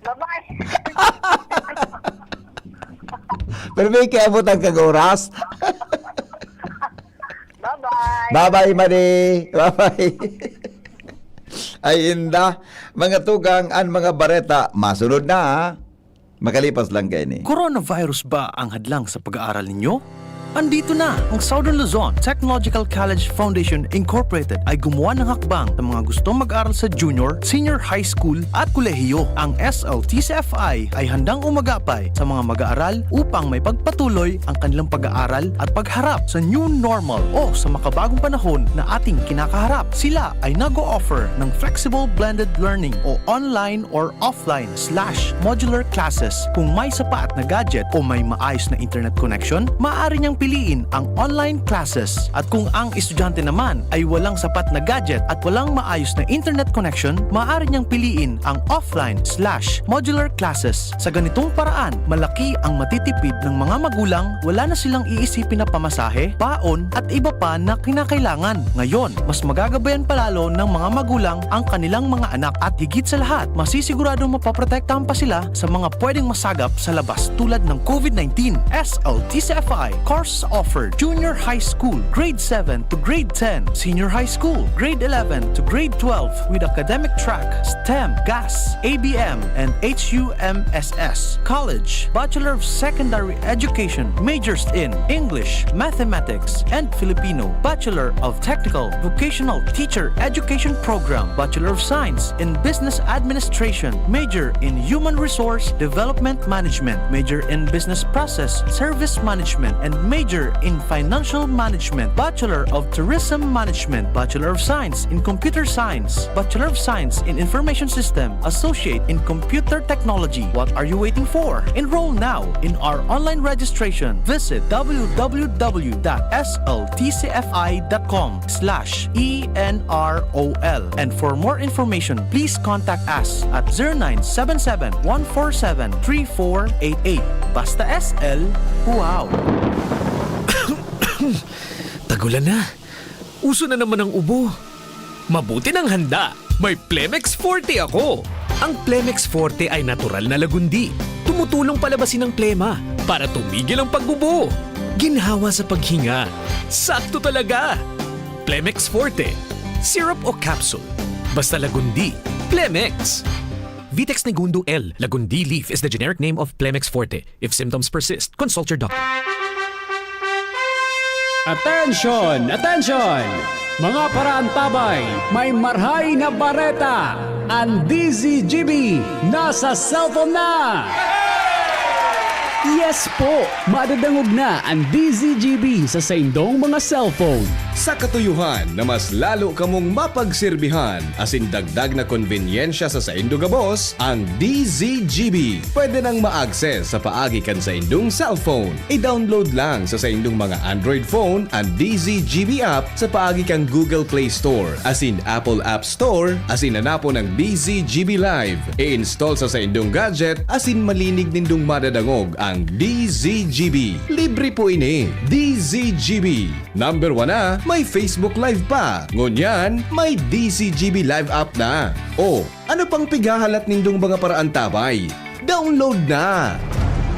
Bye-bye. Pero may kiabot ang kag oras. Bye-bye. Bye-bye, Madi. Bye-bye. Ay, inda. Mga tugang, ang mga bareta. Masunod na, ha? Makalipas lang kaini. Coronavirus ba ang hadlang sa pag-aaral ninyo? Andito na! Ang Southern Luzon Technological College Foundation Incorporated ay gumawa ng hakbang sa mga gustong mag-aral sa junior, senior high school at kolehiyo. Ang S L T C F I ay handang umagapay sa mga mag-aaral upang may pagpatuloy ang kanilang pag-aaral at pagharap sa new normal o sa makabagong panahon na ating kinakaharap. Sila ay nag-o-offer ng flexible blended learning o online or offline slash modular classes. Kung may sapat na gadget o may maayos na internet connection, maaari niyang piliin ang online classes. At kung ang estudyante naman ay walang sapat na gadget at walang maayos na internet connection, maaari niyang piliin ang offline slash modular classes. Sa ganitong paraan, malaki ang matitipid ng mga magulang, wala na silang iisipin na pamasahe, baon, at iba pa na kinakailangan. Ngayon, mas magagabayan pa lalo ng mga magulang ang kanilang mga anak at higit sa lahat, masisiguradong mapoprotektahan pa sila sa mga pwedeng masagap sa labas tulad ng COVID nineteen. S L T C F I course offered: Junior High School, Grade seven to Grade ten, Senior High School, Grade eleven to Grade twelve, with academic track, STEM, GAS, A B M, and H U M S S. College, Bachelor of Secondary Education, majors in English, Mathematics, and Filipino, Bachelor of Technical Vocational Teacher Education Program, Bachelor of Science in Business Administration, major in Human Resource Development Management, major in Business Process Service Management, and major in Financial Management, Bachelor of Tourism Management, Bachelor of Science in Computer Science, Bachelor of Science in Information System, Associate in Computer Technology. What are you waiting for? Enroll now in our online registration. Visit w w w dot s l t c f i dot com slash e n r o l. And for more information, please contact us at zero nine seven seven, one four seven, three four eight eight. Basta S L, wow! Tagulan na. Uso na naman ang ubo. Mabuti nang handa. May Plemex Forte ako. Ang Plemex Forte ay natural na lagundi. Tumutulong palabasin ang plema para tumigil ang pag-ubo. Ginhawa sa paghinga. Sakto talaga. Plemex Forte. Syrup o capsule. Basta lagundi. Plemex. Vitex Negundo L. Lagundi leaf is the generic name of Plemex Forte. If symptoms persist, consult your doctor. Attention! Attention! Mga paraantabay, may marhay na bareta! Ang D Z G B nasa cellphone na! Yes po! Madadangog na ang D Z G B sa saindong mga cellphone. Sa katuyohan na mas lalo kamong mapagserbihan asin dagdag na konbenyensya sa saindo gabos, ang D Z G B pwede nang ma-access sa paagi kan saindong cellphone. I-download lang sa saindong mga Android phone an D Z G B app sa paagi kan Google Play Store asin Apple App Store asin hanapon ang D Z G B Live. I-install sa saindong gadget asin malinig nindong madadangog ang D Z G B. Libre po ini. D Z G B. Number one na, may Facebook Live pa. Ngunyan, may D Z G B Live app na. O, ano pang pighahalat nindong mga paraantabay? Download na!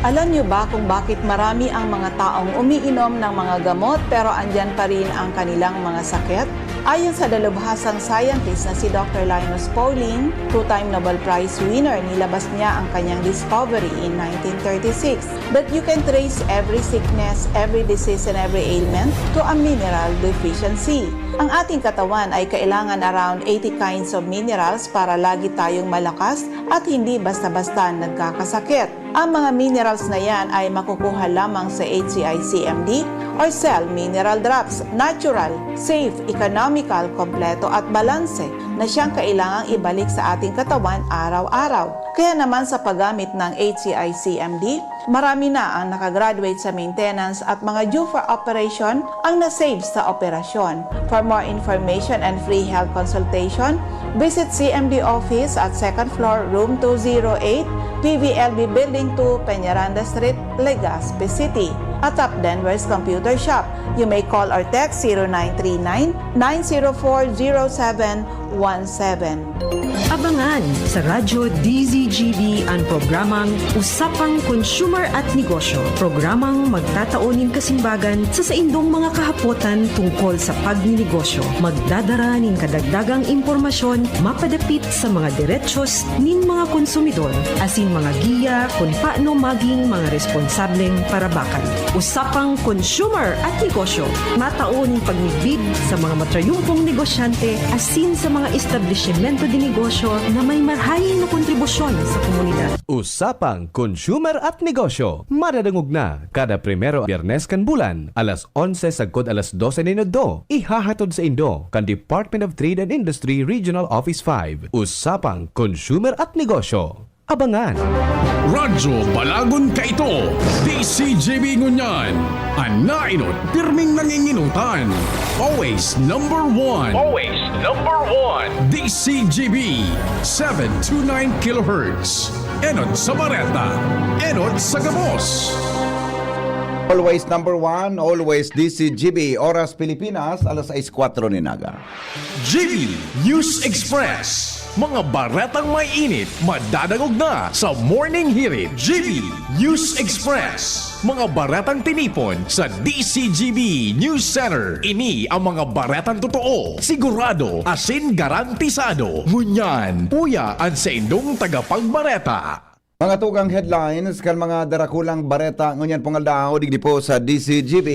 Alam niyo ba kung bakit marami ang mga taong umiinom ng mga gamot pero andyan pa rin ang kanilang mga sakit? Ayon sa dalubhasang scientist na si Doctor Linus Pauling, two-time Nobel Prize winner, nilabas niya ang kanyang discovery in nineteen thirty-six that you can trace every sickness, every disease, and every ailment to a mineral deficiency. Ang ating katawan ay kailangan around eighty kinds of minerals para lagi tayong malakas at hindi basta-basta nagkakasakit. Ang mga minerals na yan ay makukuha lamang sa H C I C M D or Cell Mineral Drops, natural, safe, economical, kompleto at balanse na siyang kailangang ibalik sa ating katawan araw-araw. Kaya naman sa paggamit ng H C I C M D, marami na ang nakagraduate sa maintenance at mga due for operation ang na-save sa operasyon. For more information and free health consultation, visit C M D office at second floor, room two zero eight, P V L B Building two, Peñaranda Street, Legazpi City. A Top Denver's Computer Shop. You may call or text zero nine three nine, nine zero four, zero seven one seven. Abangan sa Radyo D Z G B an programang Usapang Consumer at Negosyo, programang magtatao nin kasimbagan sa saindong mga kahapotan tungkol sa pagninegosyo, magdadara nin kadagdagang impormasyon mapadapit sa mga derechos nin mga konsumidor, asin mga giya kun paano maging mga responsableng parabakan. Usapang Consumer at Negosyo, matao nin pagmidbid sa mga matrayumpong negosyante asin sa mga establisimento de negosyo na may marhay na kontribusyon sa komunidad. Usapang Consumer at Negosyo, madadangog na kada primero Biyernes kan bulan, alas onse sagkod alas dose nin udto. Ihahatod saindo kan Department of Trade and Industry Regional Office five. Usapang Consumer at Negosyo. Abangan. Radyo Balagon kaito, D C G B ngunyan. An nainot, pirming nanginginutan. Always number one. Always number one. D C G B, seven two nine kilohertz. Enot sa bareta, enot sa gabos. Always number one, always D C G B. Oras Pilipinas, alas sais kwatro nin aga. G B News Express. Mga baretang may init, madadangog na sa Morning Hirit. G B News Express. Mga baretang tinipon sa D C G B News Center. Ini ang mga baretang totoo, sigurado, asin garantisado. Ngunyan, uya an saindong tagapagbareta. Mga tugang headlines kan mga darakulang bareta ngunyan pong aldaw digdi po sa D C G B.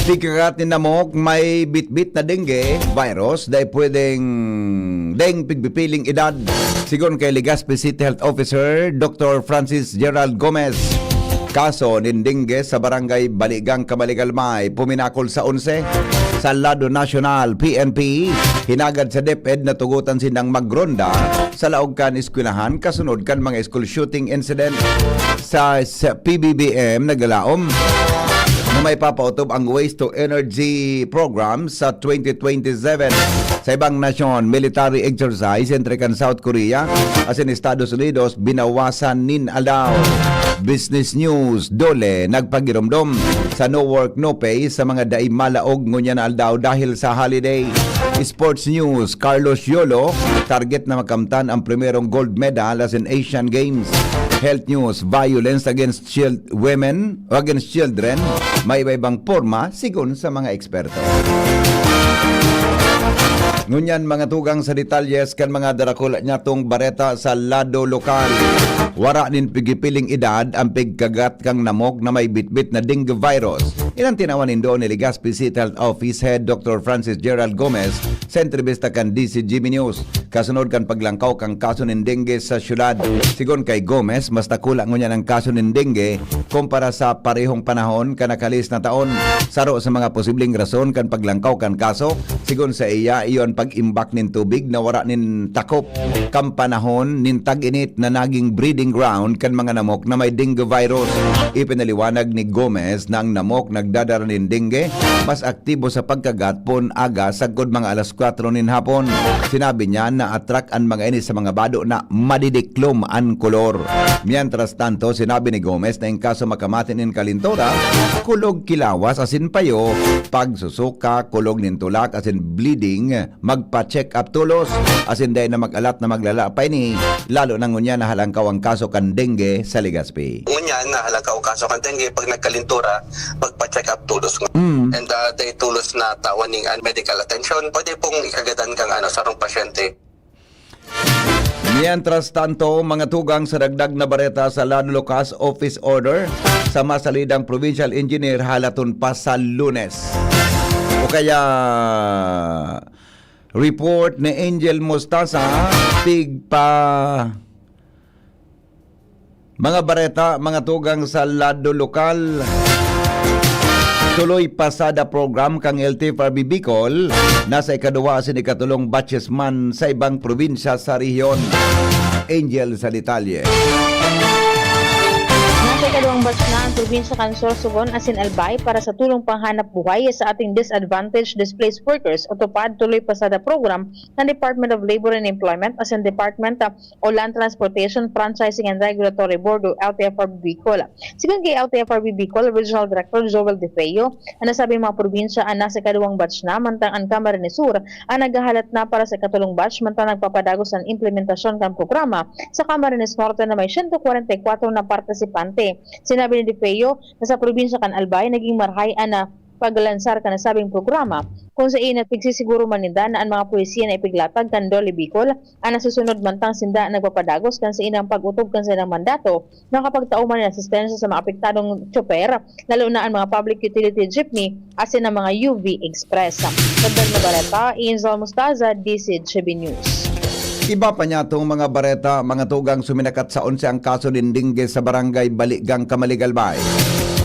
Pigkagat nin namok may bitbit na dengue virus, dai pwedeng deng pigpipiling edad. Sigon kay Legazpi City Health Officer Doctor Francis Gerald Gomez, kaso nin dengue sa barangay Baligang, Camaligalbay, puminakol sa onse. Sa lado nasyonal, P N P, hinagad sa DepEd na tugotan sindang magronda sa laog kan eskwelahan kasunod kan mga school shooting incident. Sa, sa P B B M naglalaom na may papautob ang Waste to Energy Program sa twenty twenty-seven. Sa ibang nasyon, military exercise entre kan South Korea asin Estados Unidos binawasan nin aldaw. Business News, DOLE nagpagiromdom sa no work, no pay sa mga dai malaog ngunyan na aldaw dahil sa holiday. Sports News, Carlos Yolo, target na makamtan ang primerong gold medal asin Asian Games. Health News, violence against child, women o against children, may iba-ibang porma sigon sa mga eksperto. Ngunyan, mga tugang sa detalyes kan mga darakula nyatong bareta sa lado lokal. Wara nin pigipiling edad ang pigkagat kan namok na may bitbit na dengue virus. Iyan an tinawan nindo ni Legazpi City Health Office Head Doctor Francis Gerald Gomez sa entrebista kan D C G B News. Kasunod kan paglangkaw kan kaso nin dengue sa syudad. Sigon kay Gomez, mas dakula ngunyan an kaso nin dengue kumpara sa parehong panahon kan nakalihis na taon. Saro sa mga posibleng rason kan paglangkaw kan kaso, sigon sa iya, iyo an pag-imbak nin tubig na wara nin takop kan panahon nin tag-init na naging breeding ground kan mga namok na may dengue virus. Ipinaliwanag ni Gomez na ang namok nagdadara nin dengue mas aktibo sa pagkagat poon aga sagkod mga alas kwatro nin hapon. Sinabi niya na atrak an mga ini sa mga bado na madidiklom an kolor. Mientras tanto, sinabi ni Gomez na in kaso makamati nin kalintura, kulog ki lawas asin payo, pagsusuka, kulog nin tulak asin bleeding, magpa-check up tolos, asin dai na mag-alat na maglala pa ini, lalo na ngunyan na halangkaw an kaso kan dengue sa Legazpi. Ngunyan na halangkaw an kaso kan dengue pag nagkalintura, magpa-check up tolos. Mm. And, ah, dai tolos na tawan ning, ah, medical attention, pwede pong ikagadan kang, ano, sarong pasyente. Mientras tanto, mga tugang, sa dagdag na bareta sa lado lokal, office order sa masalidang provincial engineer halaton pa sa Lunes. O kaya, report ni Angel Mostaza, pigpa-, mga bareta, mga tugang, sa lado lokal. Tuloy pasada program kan L T F R B Bicol, nasa ikaduwa asin ikatolong batches man sa ibang probinsya sa rehiyon. Angel sa detalye. Nasa ikaduwang batch na ang probinsya kan Sorsogon asin Albay para sa tulong panghanap buhay sa ating disadvantaged displaced workers o TUPAD Tuloy Pasada Program ng Department of Labor and Employment asin Department o Land Transportation, Franchising and Regulatory Board o L T F R B Bicol. Sigon kay L T F R B Bicol Regional Director Joel De Feo, an nasabing mga probinsya an nasa ikaduwang batch na, mantang an Camarines Sur an naghahalat na para sa ikatolong batch, mantang nagpapadagos an implementasyon kan programa sa Camarines Norte na may siyento kwarenta y kwatro na partisipante. Sinabi ni De Feo na sa probinsya kan Albay, naging marahay an, ah, paglansar kan nasabing programa, kung saen na pigsisiguro man ninda na an mga polisiya na ipiglatag kan DOLE Bicol an nasusunod, mantang sinda nagpapadagos kan saindang pag-otob kan saindang mandato, makapagtao man nin asistensya sa mga apektadong tsoper, lalo na an mga public utility jeepney asin an mga U V Express. Dagdag na bareta, Angel Mostaza, D C G B News. Iba pa niya tong mga bareta, mga tugang, suminakat sa onse ang kaso nin dengue sa barangay Baligang, Camaligalbay.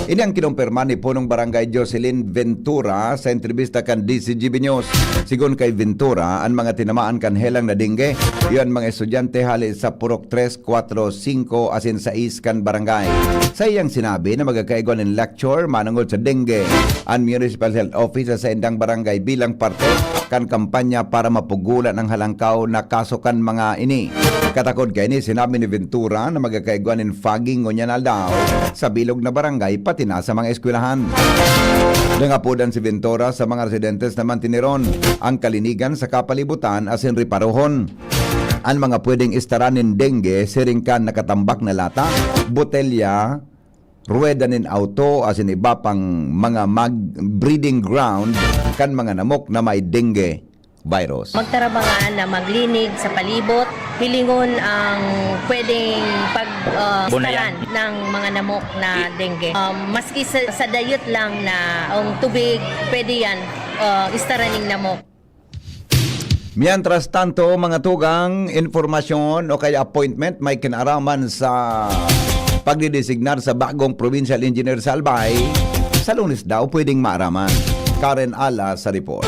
Ini ang kinumpirma ni Punong Barangay Jocelyn Ventura sa entrevista kan D Z G B News. Sigon kay Ventura, an mga tinamaan kan helang na dengue, iyo an mga estudyante hali sa purok tres, kwatro, singko asin sais kan barangay. Sa iyang sinabi na magkakaigwa nin lecture manungod sa dengue an Municipal Health Office sa saindang barangay bilang parte kan kampanya para mapugulan ang halangkaw na kaso kan mga ini. Katakod kaini, sinabi ni Ventura na magkakaigwa nin fogging ngunyan aldaw sa bilog na barangay pati na sa mga eskwelahan. Nangapodan si Ventura sa mga residentes na mantiniron ang kalinigan sa kapalibutan asin reparohon an mga pwedeng istaran nin dengue, siring kan nakatambak na lata, botelya, ruweda nin auto asin iba pang mga mag-, breeding ground kan mga namok na may dengue virus. Magtarabangan na maglinig sa palibot, hilingon ang pwedeng pag uh, istaran ng mga namok na dengue. Um, maski sa, sa dayot lang na ang tubig, pwede yan uh, istaran ng namok. Mientras tanto, mga tugang, impormasyon o kaya appointment may kinaraman sa pagdidesignar sa bagong provincial engineer sa Albay, sa Lunes daw pwedeng maaraman. Karen Ala sa report.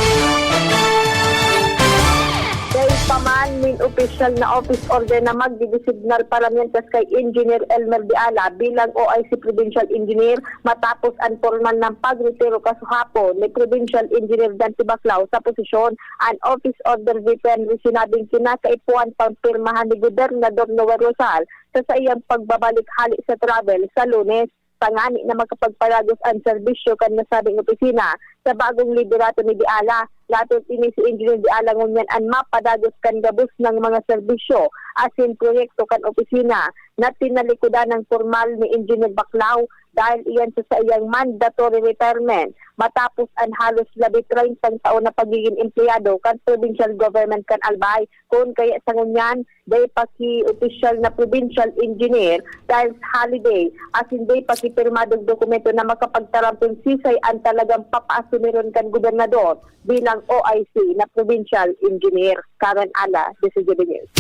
Dai pa man nin opisyal na office order na magdidesignar para mientras kay Engineer Elmer Diala bilang O I C Provincial Engineer matapos an pormal na pagretiro kasuhapon ni Provincial Engineer Dante Baclao sa posisyon. An office order written na sinabing kinakaipuhan pang pirmahan ni Gobernador Noel Rosal sa saiyang pagbabalik hale sa travel sa Lunes, tangani na makapagpadagos an serbisyo kan nasabing opisina sa bagong liderato ni Diala. Laton ini si Engineer Diala ngunyan an mapadagos kan gabos na mga serbisyo asin proyekto kan opisina na tinalikodan ng pormal ni Engineer Baclao dahil iyan sa saiyang mandatory retirement matapos an halos labi treyntang taon na pagigin empleyado kan provincial government kan Albay. Kun kaya sa ngunyan, dai pa ki opisyal na provincial engineer dahil sa holiday, asin dai pa ki pirmadong dokumento na makapagtaram kun sisay an talagang papaasumiron kan gobernador bilang O I C na provincial engineer. Karen Ala, D Z G B News.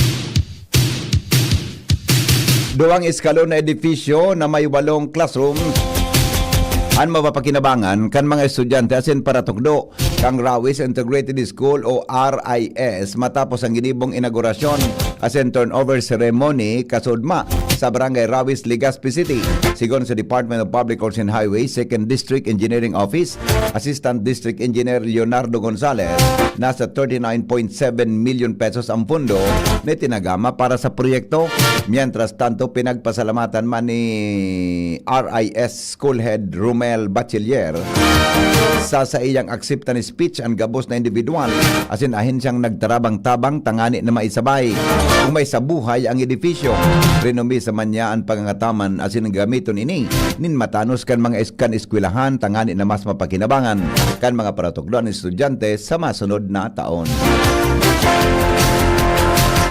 Duwang eskalon na edifisyo na may walong classroom an mapapakinabangan kan mga estudyante asin paratukdo kan Rawis Integrated School o R I S matapos ang ginibong inaugurasyon asin turnover ceremony kasudma sa Barangay Rawis, Legazpi City. Sigon sa Department of Public Works and Highways, Second District Engineering Office, Assistant District Engineer Leonardo Gonzalez, nasa thirty-nine point seven million pesos ang pondo na itinagama para sa proyekto. Mientras tanto, pinagpasalamatan man ni R I S School Head Romel Bachiller sa saiyang acceptance speech an gabos na individual asin ahensyang nagtarabang-tabang tangani na maisabay kung may sa buhay ang edifisyo. Rinomisa man niya an pangangataman asin gamiton ini nin matanos kan mga es-, kan eskwelahan tangani na mas mapakinabangan kan mga paratukdoan nin estudyante sa masunod na taon.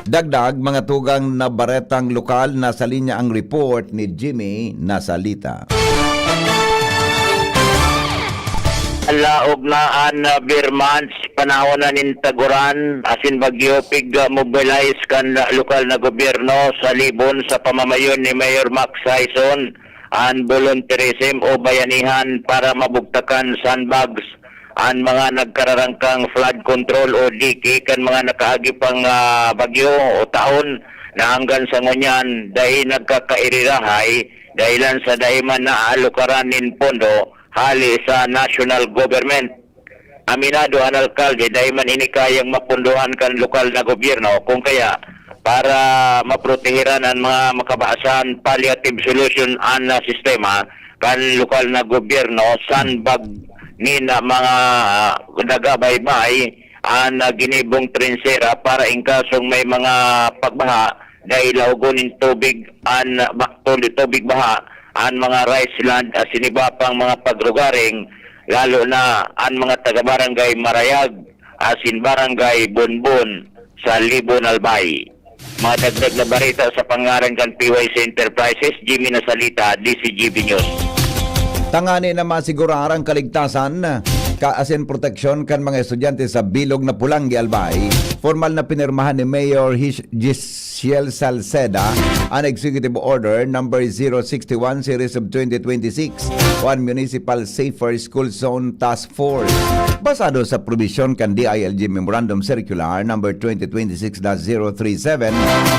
Dagdag, mga tugang na baretang lokal, nasa linya ang report ni Jimmy Nasalita. Laog na an, ah, Birmans, panahon na nin taguran asin bagyo, pig-mobilize kan lokal na gobyerno sa Libon sa pamamayon ni Mayor Max Sison an volunteerism o bayanihan para mabugtakan sandbags an mga nagkararangkang flood control o dike kan mga nakaagi pang, ah, bagyo o taon na hanggan sa ngunyan dai nagkakairirahay dahilan sa dai man naalukaran nin pondo hale sa national government. Aminado an alkalde, dai man ini kayang mapondohan kan lokal na gobyerno, kung kaya, para maprotehiran an mga makabaasan, palliative solution an, ah, sistema kan lokal na gobyerno, sandbag nin, ah, mga nagabaybay an, ah, ginibong trensera para in kasong may mga pagbaha, dai laogon nin tubig an, ah, ba-, tubig baha an mga rice land asin iba pang mga pagrugaring, lalo na an mga taga-Barangay Marayag asin Barangay Bonbon sa Libon, Albay. Mga dagdag na bareta sa pangaran kan P Y C Enterprises, Jimmy Nasalita, D Z G B News. Tangani na masigurar ang kaligtasan ka asin proteksyon kan mga estudyante sa bilog na Pulanggi, Albay, formal na pinirmahan ni Mayor Hish-, Gisiel Salceda an Executive Order number zero sixty-one series of twenty twenty-six o an Municipal Safer School Zone Task Force. Basado sa probisyon kan D I L G Memorandum Circular number twenty twenty-six dash zero three seven,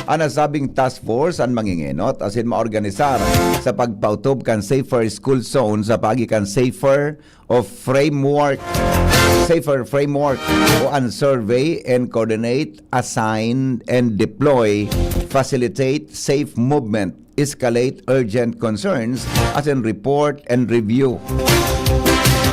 an nasabing task force an mangingenot asin maorganisar sa pagpautob kan safer school zone sa paagi kan safer o framework, safer framework, o an survey and coordinate, assign and deploy, facilitate safe movement, escalate urgent concerns, asin report and review.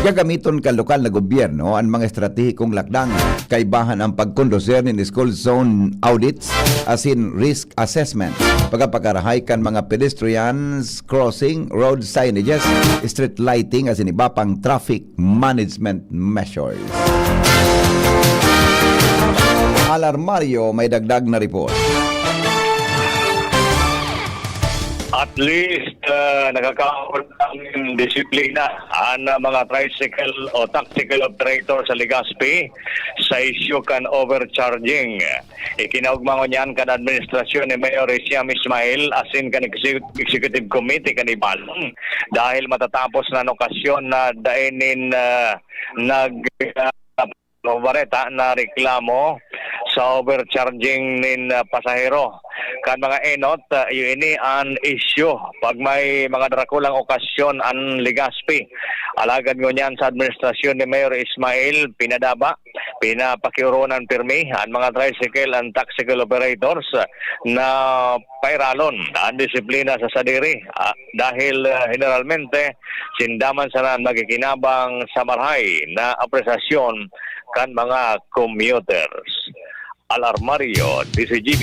Gagamiton kan lokal na gobyerno an mga estratehikong lakdang, kaibahan ang pagkondusir nin school zone audits asin risk assessment, pagkapakarahay kan mga pedestrians crossing, road signages, street lighting, asin iba pang traffic management measures. Alarmario may dagdag na report. At least, ah, nakakaon ng disiplina an, ah, mga tricycle o taxi operator sa Legazpi sa isyu kan overcharging. Ikinaugma ngunyan kan administrasyon ni Mayor Isiam Ismail asin kan execu-, executive committee kan Ibalon dahil matatapos na an okasyon na dai nin, ah, nag, ah, bareta na reklamo sa overcharging nin, ah, pasahero. Kan mga enot, ah, iyo ini an isyu pag may mga darakulang okasyon an Legazpi. Alagad ngunyan sa administrasyon ni Mayor Ismail, pinadaba, pinapakioronan pirmi an mga tricycle and taxi operators na pairalon an disiplina sa sadiri, ah, dahil, ah, generalmente sinda man sana an magkikinabang sa marahay na apresasyon kan mga commuters. Alarmario, D Z G B.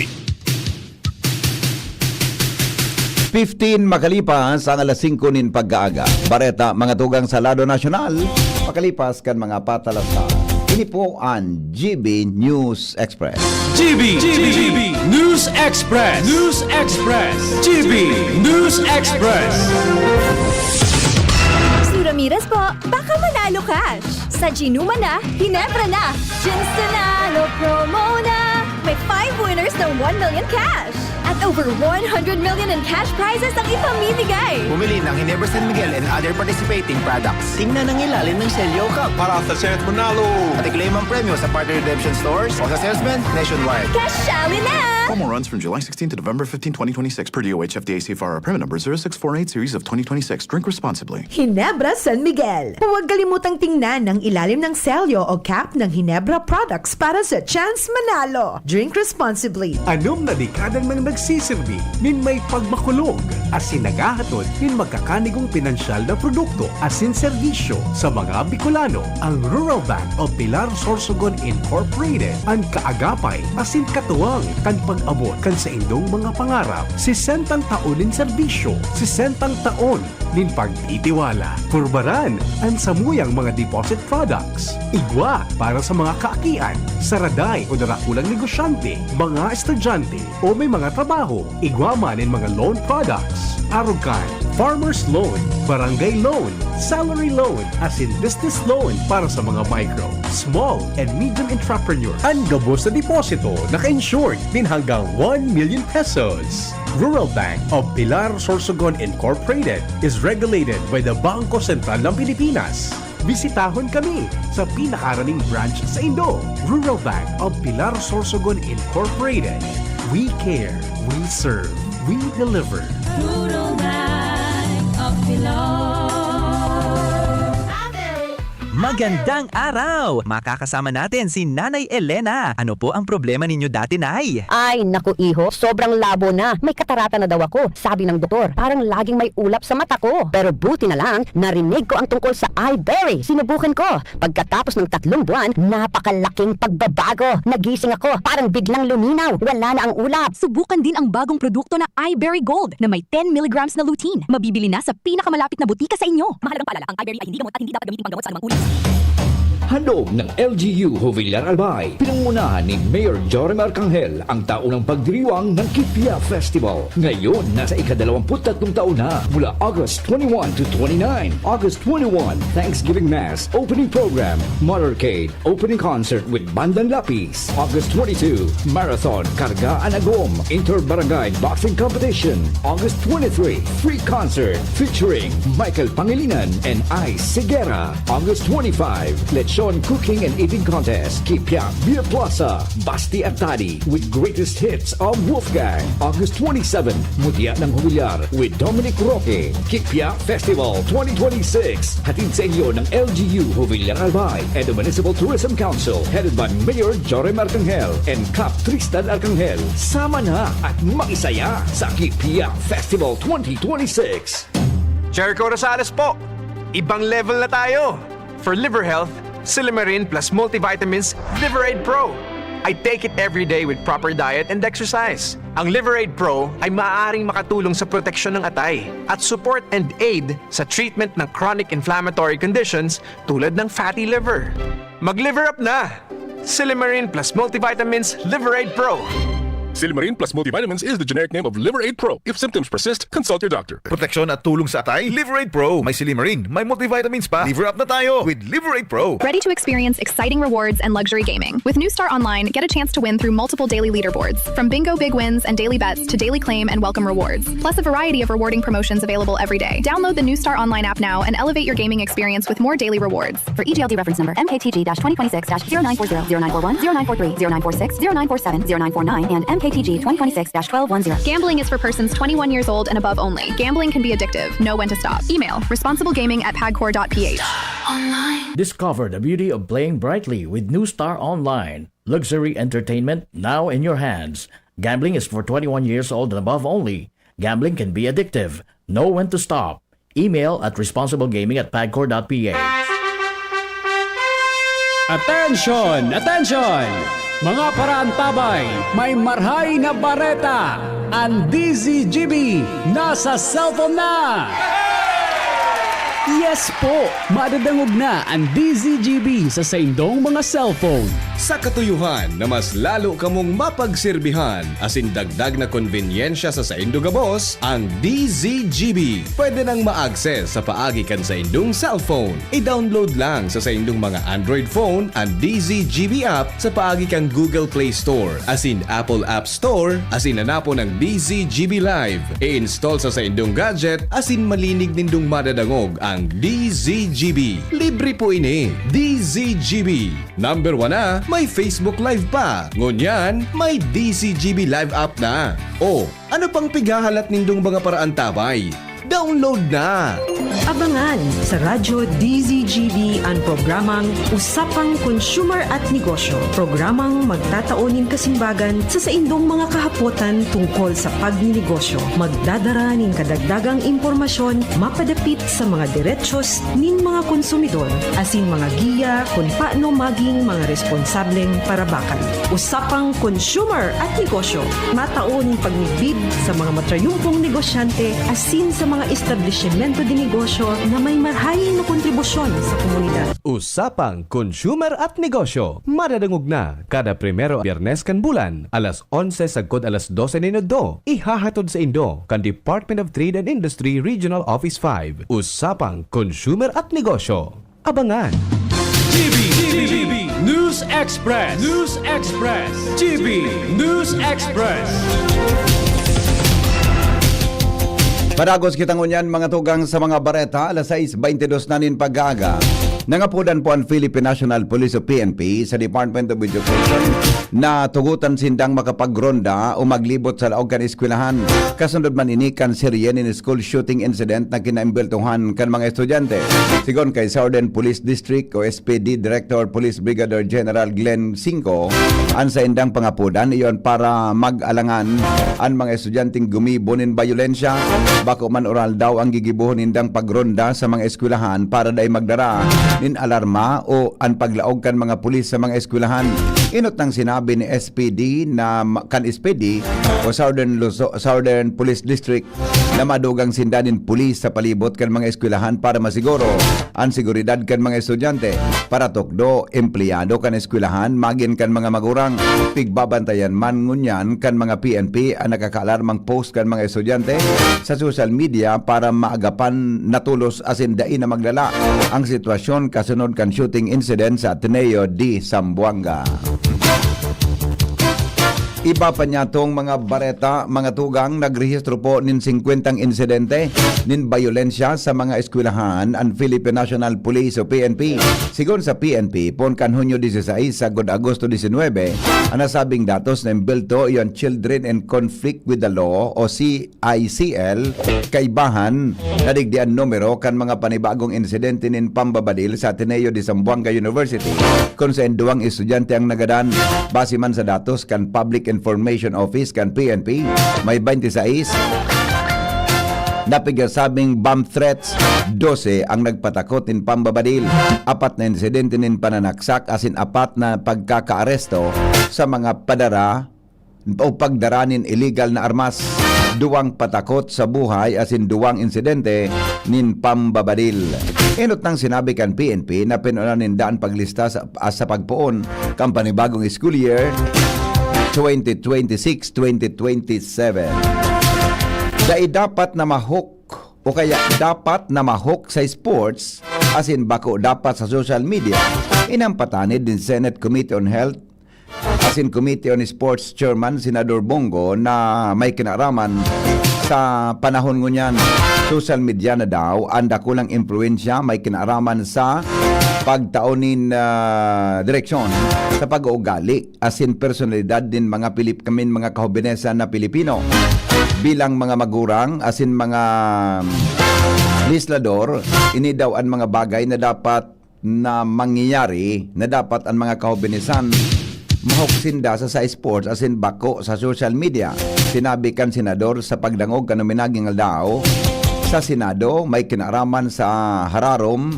Fifteen makalipas ang alas singko nin pagkaaga. Bareta, mga tugang sa lado nasyonal, makalipas kan mga patalasan. Ini po an G B News Express. G B, G B, News Express, News Express, G B News Express. Su Ramirez po, baka manalo cash. Sa Ginuma na, Ginebra na. Ginsunalo promo na! May five winners ng one million cash at over one hundred million in cash prizes ang ipamimigay. Bumili ng Ginebra San Miguel and other participating products. Tingnan ang ilalim ng selyo ka para sa chance manalo. At i-claim ang premyo sa partner redemption stores o sa salesman nationwide. Kasyali na! Promo runs from July sixteen to November fifteen, twenty twenty-six, per D O H F D A C F R, permit number zero six four eight series of twenty twenty-six. Drink responsibly. Ginebra San Miguel. Huwag kalimutang tingnan ang ilalim ng selyo o cap ng Ginebra products para sa chance manalo. Drink responsibly. Anom na dekada nang nagsisirbi nin may pagmakulog asin naghahatod nin magkakanigong pinansyal na produkto asin serbisyo sa mga Bicolano. Ang Rural Bank of Pilar Sorsogon Incorporated, an kaagapay asin katuwang kan pag-abot kan saindong mga pangarap. Sesentang taon nin serbisyo, sesentang taon nin pagtitiwala. Purbaran an samuyang mga deposit products. Igwa para sa mga kaakian, saraday o darakulang negosyante, mga estudyante o may mga trabaho. Igwa man nin mga loan products. Arog kan farmers loan, barangay loan, salary loan, asin business loan para sa mga micro, small, and medium entrepreneurs. An gabos na deposito naka-insured nin hanggang one million pesos. Rural Bank of Pilar Sorsogon Incorporated is regulated by the Bangko Sentral ng Pilipinas. Bisitahon kami sa pinakaraning branch sa Indo. Rural Bank of Pilar Sorsogon Incorporated. We care, we serve, we deliver. Rural Bank of Pilar. Magandang araw! Makakasama natin si Nanay Elena. Ano po ang problema ninyo dati, Nay? Ay, naku iho, sobrang labo na. May katarata na daw ako, sabi ng doktor. Parang laging may ulap sa mata ko. Pero buti na lang, narinig ko ang tungkol sa Iberry. Sinubukan ko. Pagkatapos ng tatlong buwan, napakalaking pagbabago. Nagising ako, parang biglang luminaw. Wala na ang ulap. Subukan din ang bagong produkto na Iberry Gold na may ten milligrams na lutein. Mabibili na sa pinakamalapit na butika sa inyo. Mahalagang paalala, ang Iberry ay hindi gamot at hindi dapat gamitin panggamot sa anumang uri. Handog ng L G U Jovillar Albay, pinangunahan ni Mayor Jorim Arcangel, ang taunang pagdiriwang ng Kipia Festival. Ngayon, nasa ikadalawamput tatlong taon na, mula August twenty-one to twenty-nine. August twenty-one, Thanksgiving Mass, opening program, motorcade, opening concert with Bandang Lapis. August twenty-two, Marathon Karga an Agom Inter-Barangay Boxing Competition. August twenty-three, free concert featuring Michael Pangilinan and Ice Sigera. August twenty-five, Lechon Cooking and Eating Contest, Kipia Beer Plaza, Basti at Tadi with greatest hits of Wolfgang. August twenty-seven, Mutya ng Jovillar with Dominic Roque. Kipia Festival twenty twenty-six, hatid sa inyo ng L G U Jovillar Albay and the Municipal Tourism Council, headed by Mayor Jorim Arcangel and Cap Tristan Arcangel. Sama na at makisaya sa Kipia Festival twenty twenty-six. Jericho Rosales po! Ibang level na tayo! For liver health, Silimarin plus multivitamins Liver Aid Pro. I take it every day with proper diet and exercise. Ang Liver Aid Pro ay maaaring makatulong sa proteksyon ng atay at support and aid sa treatment ng chronic inflammatory conditions tulad ng fatty liver. Mag-liver up na! Silimarin plus multivitamins Liver Aid Pro. Silimarin plus multivitamins is the generic name of Liver Aid Pro. If symptoms persist, consult your doctor. Proteksyon at tulong sa atay, Liver Aid Pro. May silimarin, may multivitamins pa. Liver up na tayo with Liver Aid Pro. Ready to experience exciting rewards and luxury gaming? With New Star Online, get a chance to win through multiple daily leaderboards, from bingo big wins and daily bets to daily claim and welcome rewards, plus a variety of rewarding promotions available every day. Download the New Star Online app now and elevate your gaming experience with more daily rewards. For E G L D reference number M K T G dash twenty twenty-six dash zero nine four zero, zero nine four one, zero nine four three, zero nine four six, zero nine four seven, zero nine four nine, and M K T G twenty twenty-six dash twelve one zero. Gambling is for persons twenty-one years old and above only. Gambling can be addictive. Know when to stop. Email responsiblegaming at pagcor dot p h. Discover the beauty of playing brightly with New Star Online. Luxury entertainment now in your hands. Gambling is for twenty-one years old and above only. Gambling can be addictive. Know when to stop. Email at responsiblegaming at pagcor dot p h. Attention! Attention! Mga paraantabay, may marhay na bareta! An D Z G B nasa cellphone na! Yes po! Madadangog na an D Z G B sa saindong mga cellphone. Sa katuyohan na mas lalo kamong mapagserbihan asin dagdag na konbenyensya sa saindo gabos, ang D Z G B pwede nang ma-access sa paagi kan saindong cellphone. I-download lang sa saindong mga Android phone an D Z G B app sa paagi kan Google Play Store asin Apple App Store asin hanapon ang D Z G B Live. I-install sa saindong gadget asin malinig nindong madadangog ang D Z G B. Libre po ini. D Z G B. Number one na, may Facebook Live pa. Ngunyan, may D Z G B Live app na. O, ano pang pighahalat nindong mga paraantabay? Download na! Abangan sa Radyo D Z G B an programang Usapang Consumer at Negosyo, programang magtatao nin kasimbagan sa saindong mga kahapotan tungkol sa pagninegosyo. Magdadara nin kadagdagang impormasyon mapadapit sa mga derechos nin mga konsumidor, asin mga giya kun paano maging mga responsableng parabakan. Usapang Consumer at Negosyo, matao nin pagmidbid sa mga matrayumpong negosyante asin sa mga establisimento de negosyo na may marhay na kontribusyon sa komunidad. Usapang Consumer at Negosyo, madadangog na kada primero Biyernes kan bulan, alas onse sagkod alas dose nin udto. Ihahatod saindo kan Department of Trade and Industry Regional Office five. Usapang Consumer at Negosyo. Abangan. G B, G B, News Express. News Express. G B News Express. Padagos kita ngunyan, mga tugang, sa mga bareta. Alas sais beintidos na nin pag-aaga. Nangapodan po an Philippine National Police o P N P sa Department of Education na tugotan sindang makapagronda o maglibot sa laog kan eskwelahan. Kasundod man ini kan serye nin school shooting incident na kinaimbweltohan kan mga estudyante. Sigon kay Southern Police District o S P D Director Police Brigadier General Glenn Cinco, an saindang pangapodan iyon para mag-alangan an mga estudyanteng gumibo nin bayolensya. Bako man oral daw ang gigibohon nindang pagronda sa mga eskwelahan para dai magdara nin alarma o an paglaog kan mga pulis sa mga eskwelahan. Enot nang sinabi ni S P D na ma-, kan S P D o Southern Luso-, Southern Police District na madugang sinda nin pulis sa palibot kan mga eskwelahan para masiguro an seguridad kan mga estudyante, paratukdo, empleyado kan eskwelahan, magin kan mga magurang. Pigbabantayan man ngunyan kan mga P N P an nakakaalarmang post kan mga estudyante sa social media para maagapan na tolos asin dai na maglala ang sitwasyon kasunod kan shooting incident sa Ateneo de Zamboanga. Iba pa niyatong mga bareta, mga tugang, nagrehistro po nin singkwentang insidente nin bayolensya sa mga eskwelahan an Philippine National Police o P N P. Sigon sa P N P, poon kan Hunyo dieciséis sagkod Agosto diecinuebe, an nasabing datos na imbelto iyo an Children in Conflict with the Law o C I C L, kaibahan, nadigdi an numero kan mga panibagong insidente nin pambabadil sa Ateneo de Zamboanga University, kun saen duwang estudyante ang nagadan. Base man sa datos kan Public Information Office kan P N P, may twenty-six na pigasabing bomb threats, dose ang nagpatakot nin pambabadil, apat na insidente nin pananaksak asin apat na pagkakaaresto sa mga padara o pagdara nin illegal na armas, duwang patakot sa buhay asin duwang insidente nin pambabadil. Enot nang sinabi kan P N P na pinunan ninda an paglista sa, sa pagpoon kan panibagong school year, twenty twenty-six, twenty twenty-seven. Dai dapat na ma-hook o kaya dapat na ma-hook sa sports asin bako dapat sa social media. Ini an patanid nin Senate Committee on Health asin Committee on Sports Chairman Senador Bong Go na may kinaraman sa panahon ngunyan. Social media na daw an dakulang impluwensya may kinaraman sa pagtao nin, ah, direksyon sa pag-uugali asin personalidad nin mga Pilip-, kamin mga kahobenesan na Pilipino. Bilang mga magurang asin mga legislador, ini daw an mga bagay na dapat na mangyayari na dapat an mga kahobenesan mahok sinda sa, sa sports asin bako sa social media. Sinabi kan senador sa pagdangog kan minaging aldaw sa Senado, may kinaraman sa hararom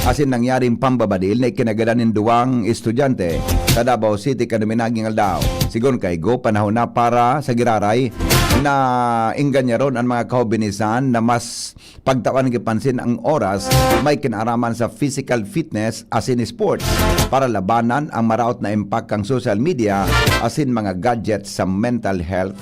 asin nangyaring pambabadil na ikinagadan nin duwang estudyante sa Davao City kan minaging aldaw. Sigon kay Go, panahon na para sa giraray na engganyaron an mga kahobenesan na mas pagtawan ki pansin ang oras may kinaraman sa physical fitness asin sports para labanan ang maraot na impact kan social media asin mga gadgets sa mental health.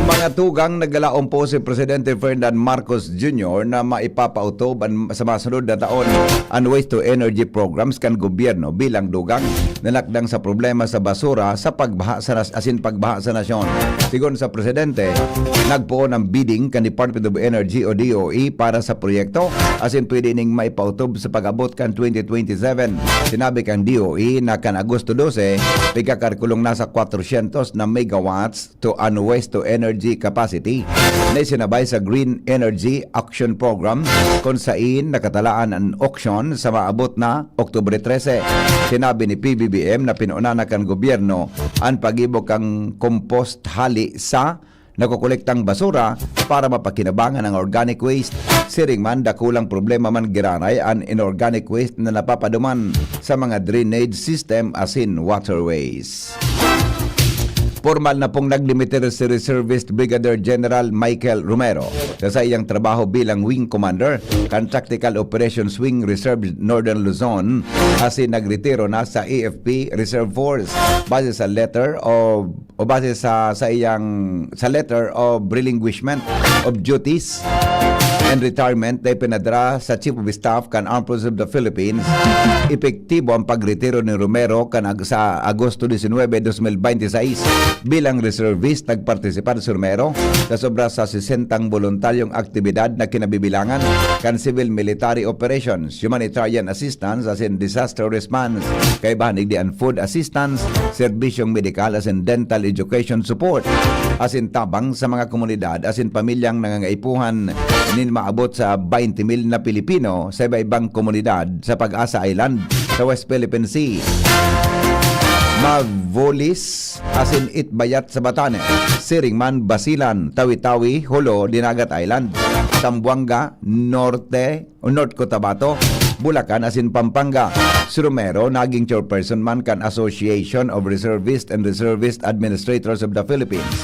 Mga tugang, naglalaom po si Presidente Ferdinand Marcos Junior na maipapautob an, sa masunod na taon an waste to energy programs kan gobyerno bilang dugang na lakdang sa problema sa basura sa pagbaha sa nas-, asin pagbaha sa nasyon. Sigon sa presidente, nagpoon ang bidding kan Department of Energy o D O E para sa proyekto, asin pwede ning maipautob sa pag-abot kan twenty twenty-seven. Sinabi kan D O E na kan Agosto dose, pigkakalkulong nasa kwatrosyentos na megawatts to an waste to energy capacity na isinabay sa Green Energy Auction Program, kun sain nakatalaan an auction sa maabot na Oktubre trese. Sinabi ni P B B M na pinuna na kan gobyerno an paggibo kan compost hali sa nakokolektang basura para mapakinabangan ang organic waste. Siring man, dakulang problema man giraray an inorganic waste na napapaduman sa mga drainage system asin waterways. Pormal na pong naglimiter si Reservist Brigadier General Michael Romero sa saiyang trabaho bilang Wing Commander kan Tactical Operations Wing Reserve Northern Luzon, asin nagretiro na sa A F P Reserve Force. Base sa letter of, o base sa, sa iyang, sa letter of relinquishment of duties and retirement na ipinadara sa Chief of Staff kan Armed Forces of the Philippines, epektibo ang pagretiro ni Romero kan ag-, sa Agosto diecinuebe, dos mil veintiseis. Bilang reservist, nagpartisipar si Romero sa sobra sa sesentang boluntaryong aktibidad na kinabibilangan kan civil military operations, humanitarian assistance asin disaster response, kaibahan digdi an food assistance, serbisyong medikal asin dental education support, asin tabang sa mga komunidad asin pamilyang nangangaipuhan nin maabot sa baynte mil na Pilipino sa iba-ibang komunidad sa Pag-asa Island sa West Philippine Sea, Maguilis asin Itbayat sa Batanes, siring man Basilan, Tawi-Tawi, Jolo, Dinagat Island, Zamboanga, Norte, o North Cotabato, Bulacan asin Pampanga. Si Romero naging chairperson man kan Association of Reservists and Reservist Administrators of the Philippines,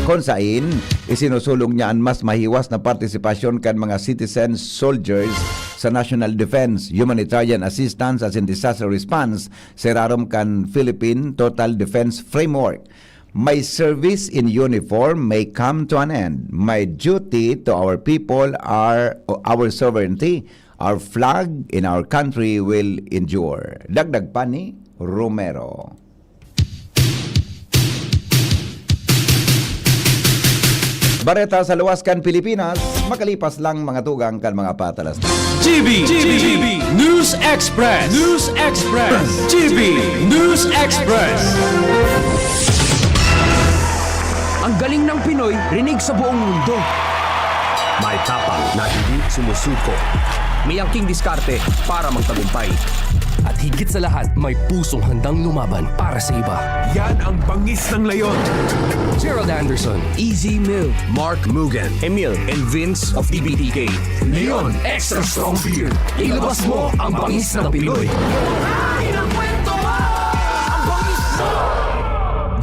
kun sain isinusulong niya an mas mahiwas na partisipasyon kan mga citizen soldiers sa national defense, humanitarian assistance asin disaster response sa irarom kan Philippine Total Defense Framework. My service in uniform may come to an end. My duty to our people are our sovereignty, our flag in our country will endure. Dagdag pa ni Romero. Bareta sa luwas kan Pilipinas, makalipas lang mga tugang kan mga patalas. G B, G B, News Express, News Express, G B News Express. Ang galing ng Pinoy, rinig sa buong mundo. May tapang na hindi sumusuko. May angking diskarte para magtagumpay. At higit sa lahat, may pusong handang lumaban para sa iba. Yan ang bangis ng leon. Gerald Anderson, Easy Mill, Mark Mugen, Emil, and Vince of T B T K. Leon Extra Strong Beer. Ilabas mo ang bangis ng Pinoy. Akin ang kwento mo! Ang bangis mo!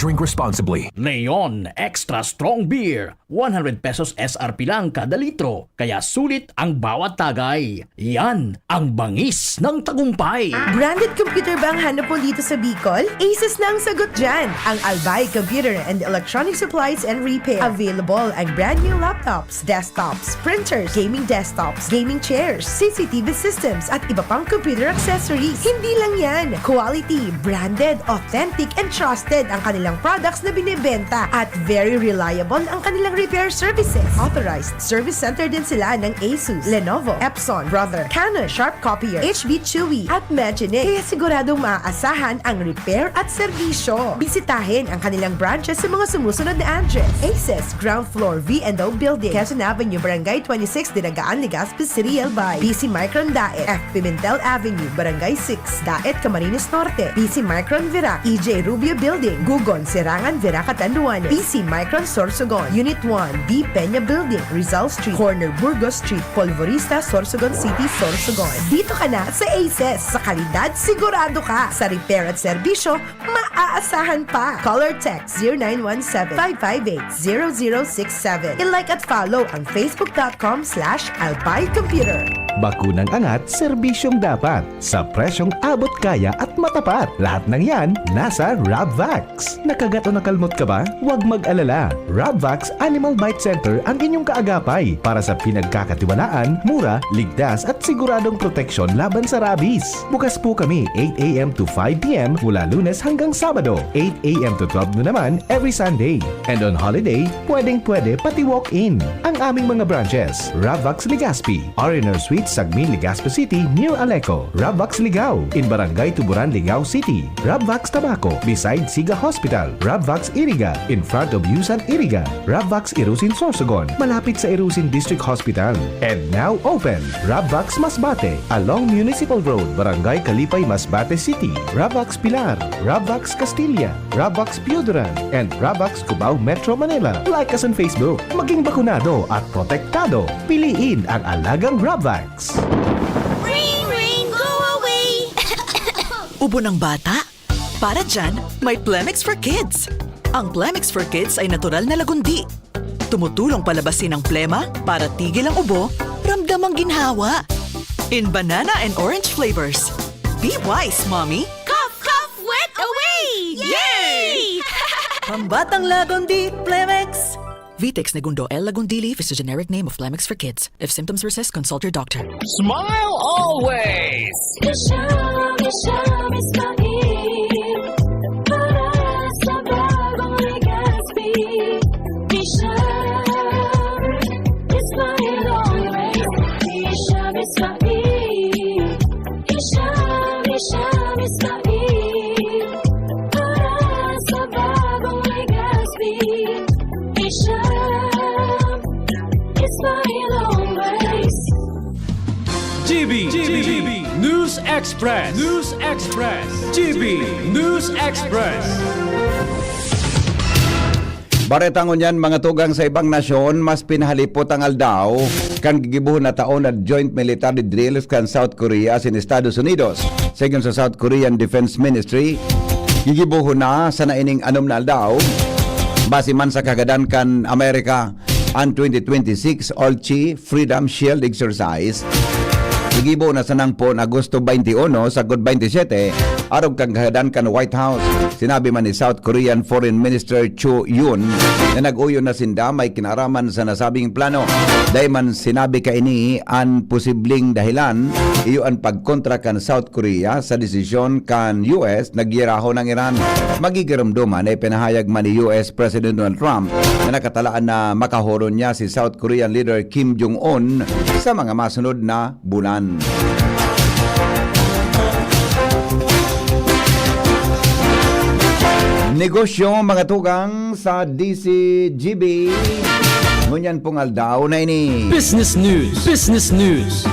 Drink responsibly. Leon Extra Strong Beer. One hundred pesos S R P lang kada litro, kaya sulit ang bawat tagay. Yan ang bangis ng tagumpay. Branded computer ba ang hanap mo dito sa Bicol? Asus na ang sagot dyan. Ang Albay Computer and Electronic Supplies and Repair. Available ang brand new laptops, desktops, printers, gaming desktops, gaming chairs, C C T V systems, at iba pang computer accessories. Hindi lang yan. Quality, branded, authentic, and trusted ang kanilang products na binebenta at very reliable ang kanilang repair services. Authorized service center din sila ng Asus, Lenovo, Epson, Brother, Canon, Sharp Copier, H B Chewy, at Magine. Kaya siguradong maaasahan ang repair at serbisyo. Bisitahin ang kanilang branches sa mga sumusunod na address: Asus, ground floor, V and O Building, Quezon Avenue, Barangay twenty-six, Dinagaan, Legazpi City, Albay. P C Micron Daet, F Pimentel Avenue, Barangay six, Daet, Camarines Norte. P C Micron Virac, E J Rubio Building, Gugon, Serangan, Virac, Catanduanes. P C Micron Sorsogon, Unit one, B Peña Building, Rizal Street, corner Burgos Street, Polvorista, Sorsogon City, Sorsogon. Dito ka na sa Asus. Sa kalidad, sigurado ka. Sa repair at serbisyo, maaasahan pa. Call or text zero nine one seven, five five eight, zero zero six seven. I-like at follow ang facebook dot com slash albay computer. Bakunang angat, serbisyong dapat, sa presyong abot kaya at matapat. Lahat ng yan, nasa Rabvax. Nakagat o nakalmot ka ba? Huwag mag-alala. Rabvax Animal Bite Center ang inyong kaagapay para sa pinagkakatiwalaan, mura, ligtas at siguradong proteksyon laban sa rabies. Bukas po kami eight a m to five p m mula Lunes hanggang Sabado, eight a m to twelve noon naman every Sunday. And on holiday, pwedeng-pwede pati walk-in. Ang aming mga branches: Rabvax Legazpi, R and R Suite, Sagmin, Legazpi City, near Aleco; Rabvax Ligao, in Barangay Tuburan, Ligao City; Rabvax Tabaco, beside Siga Hospital; Rabvax Iriga, in front of Yusan Iriga; Rabvax Irusin, Sorsogon, malapit sa Irusin District Hospital. And now open, Rabvax Masbate, along Municipal Road, Barangay Kalipay, Masbate City; Rabvax Pilar, Rabvax Castilla, Rabvax Pioduran, and Rabvax Cubao, Metro Manila. Like us on Facebook. Maging bakunado at protektado. Piliin ang alagang Rabvax. Ring, ring, go away! Ubo ng bata? Para dyan, may Plemex for Kids. Ang Plemex for Kids ay natural na lagundi. Tumutulong palabasin ang plema para tigil ang ubo, ramdam ang ginhawa. In banana and orange flavors. Be wise, mommy! Cough, cough, wet away! Yay! Pambatang lagundi, Plemex! Vitex Negundo L. Lagundili is the generic name of Plemex for kids. If symptoms persist, consult your doctor. Smile always! Isha, Isha, Ismail. Para sa bagong Legazpi. Isha, Ismail always. Isha, Ismail. Isha, Isha, Ismail. Para sa bagong Legazpi. Isha, Ismail always. G B, G B, News Express, News Express, G B News Express. Bareta ngunyan, mga tugang, sa ibang nasyon, mas pinahalipot ang aldaw kan gigibohon na taon na joint military drills kan South Korea asin Estados Unidos. Segun sa South Korean Defense Ministry, gigibohon na sana ining anom na aldaw, base man sa kagadan kan Amerika, an twenty twenty-six Ulchi Freedom Shield Exercise. Gigibo na sanang pon Agosto twenty-one sagkod twenty-sete, arog kan kagadan kan White House. Sinabi man ni South Korean Foreign Minister Cho Yoon na nag-uyo na sinda may kinaaraman sa nasabing plano. Dai man sinabi kaini an posibleng dahilan, iyo an pagkontra kan South Korea sa desisyon kan U S na giyerahon ang Iran. Magigiromdoman na ipinahayag man ni U S President Donald Trump na nakatalaan na makahoron niya si South Korean leader Kim Jong-un sa mga masunod na bulan. Negosyo, mga tugang, sa D C G B. Ngunyan pong aldaw na ini. Business News. Business News.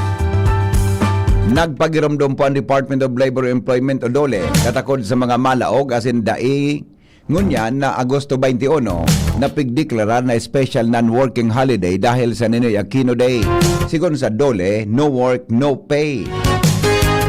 Nagpagiromdom po ang Department of Labor and Employment o DOLE katakod sa mga malaog asin dai ngunyan na Agosto twenty-one na pigdeklarar na special non-working holiday dahil sa Ninoy Aquino Day. Sigon sa DOLE, no work, no pay.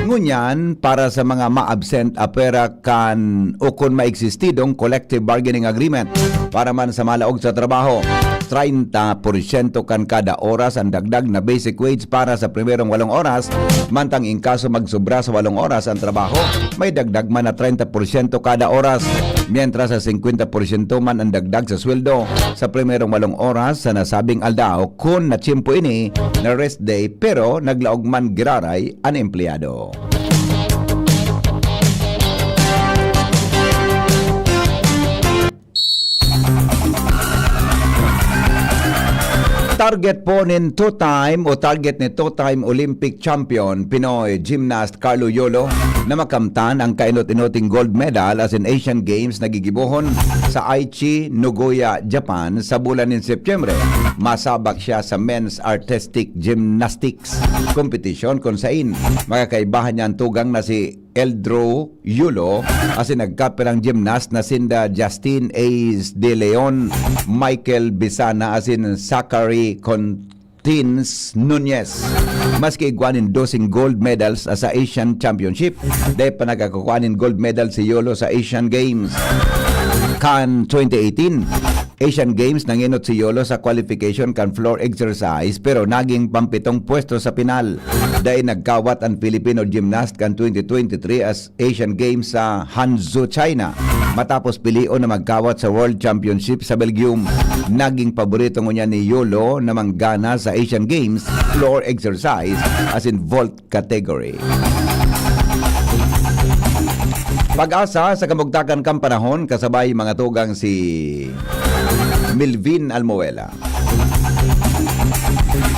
Ngunyan, para sa mga ma-absent apwera kan o kun maeksistidong collective bargaining agreement para man sa malaog sa trabaho, treinta porsyento kan kada oras ang dagdag na basic wage para sa primerong walong oras, mantang in kaso magsubra sa walong oras ang trabaho, may dagdag man na treinta porsyento kada oras, mientras sa singkwenta porsyento man ang dagdag sa sweldo sa primerong walong oras sa nasabing aldaw kun natiyempo ini na rest day, pero naglaog man giraray an empleyado. Target po nin two-time o target ni two-time Olympic champion Pinoy gymnast Carlo Yolo na makamtan ang kainot-inoting gold medal asin Asian Games na gigibohon sa Aichi, Nagoya, Japan sa bulan nin Setyembre. Masabak siya sa men's artistic gymnastics competition kun sain makakaibahan niya ang tugang na si Eldro Yulo asin nagkapirang gymnast na sinda Justin Ace De Leon, Michael Bisana asin Zachary Contins Nunez. Maski igwa nin doseng gold medals sa Asian Championship, dai pa nakakukua nin gold medal si Yolo sa Asian Games kan twenty eighteen. Asian Games, nangenot si Yolo sa qualification kan floor exercise, pero naging pampitong pwesto sa pinal. Dai nagkawat an Filipino gymnast kan twenty twenty-three as Asian Games sa Hangzhou, China, matapos pilion na magkawat sa World Championship sa Belgium. Naging paborito ngunyan ni Yolo na manggana sa Asian Games floor exercise asin vault category. Pag-asa sa kamugtakan kan panahon, kasabay mga tugang si Melvin Almuela.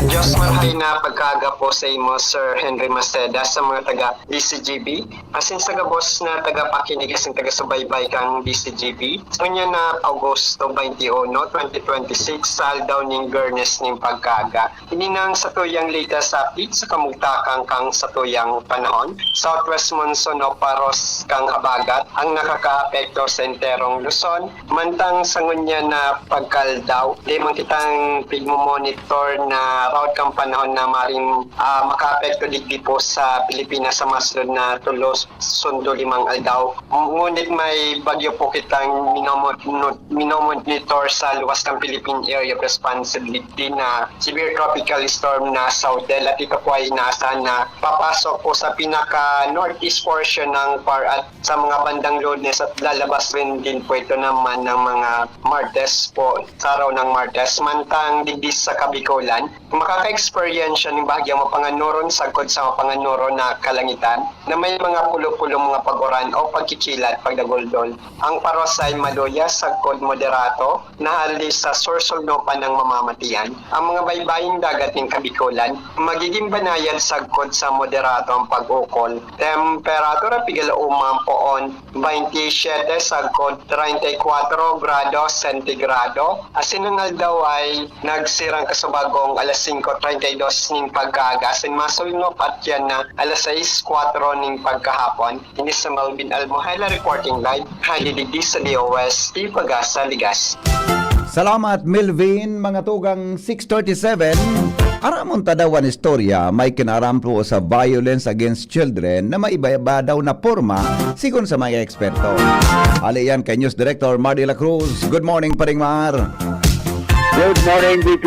Diyos marhay na pagkaaga po sa imo, Sir Henry Maceda, sa mga taga D C G B, asin sa gabos na tagapakinig asin taga-subaybay kang D C G B. Ngunyan na Agosto twenty-one, twenty twenty-six, sa aldaw ning Biyernes ning pagkaaga. Ini nang satuyang latest update sa kamugtakan kan satuyang panahon. Southwest monsoon o paros kan habagat ang nakakaapekto sa enterong Luzon, mantang sa ngunyan na pagkaaldaw, dai man kitang pigmo-monitor na route kan panahon na maring, ah, makaapekto digdi po sa Pilipinas sa masunod na tulos sundo limang aldaw. Ngunit may bagyo po kitang minomon-, minomonitor sa luwas kan Philippine Area of Responsibility na severe tropical storm na Southel, at ito po ay inaasahan na papasok po sa pinaka-northeast portion ng PAR at sa mga bandang Lunes, at lalabas rin din po ito naman ng mga Martes po, sa araw ng Martes. Mantang digdi sa Kabikolan, makaka-experience siya nin bahagyang mapanganuron sagkod sa mapanganuron na kalangitan na may mga pulo-pulong mga pag-uran o pagkikilat, pagdaguldol. Ang paros ay maluya sagkod moderato na hali sa sursulnupan ng mamamatian. Ang mga baybaying dagat nin Kabikolan, magiging banayad sagkod sa moderato ang pag-ukol. Temperatura, pigalauma ang poon, baynte y siyete sagkod treinta y kuwatro grado sentigrado. Asin ang aldaw ay nagsirang kasubagong alas singko treinta y dos nin pagkaaga, asin masulnop at yan na alas sais kuwatro nin pagkahapon. Ini si Melvin Almohela reporting live, hali digdi sa D O S T Pagasa, Ligas. Salamat, Melvin. Mga tugang six thirty-seven, aramon ta daw an istorya may kinaaram po sa violence against children na may iba-iba daw na porma, sigon sa mga eksperto. Hali yan kay News Director Mar de la Cruz. Good morning, Paring Mar. Good morning, B P.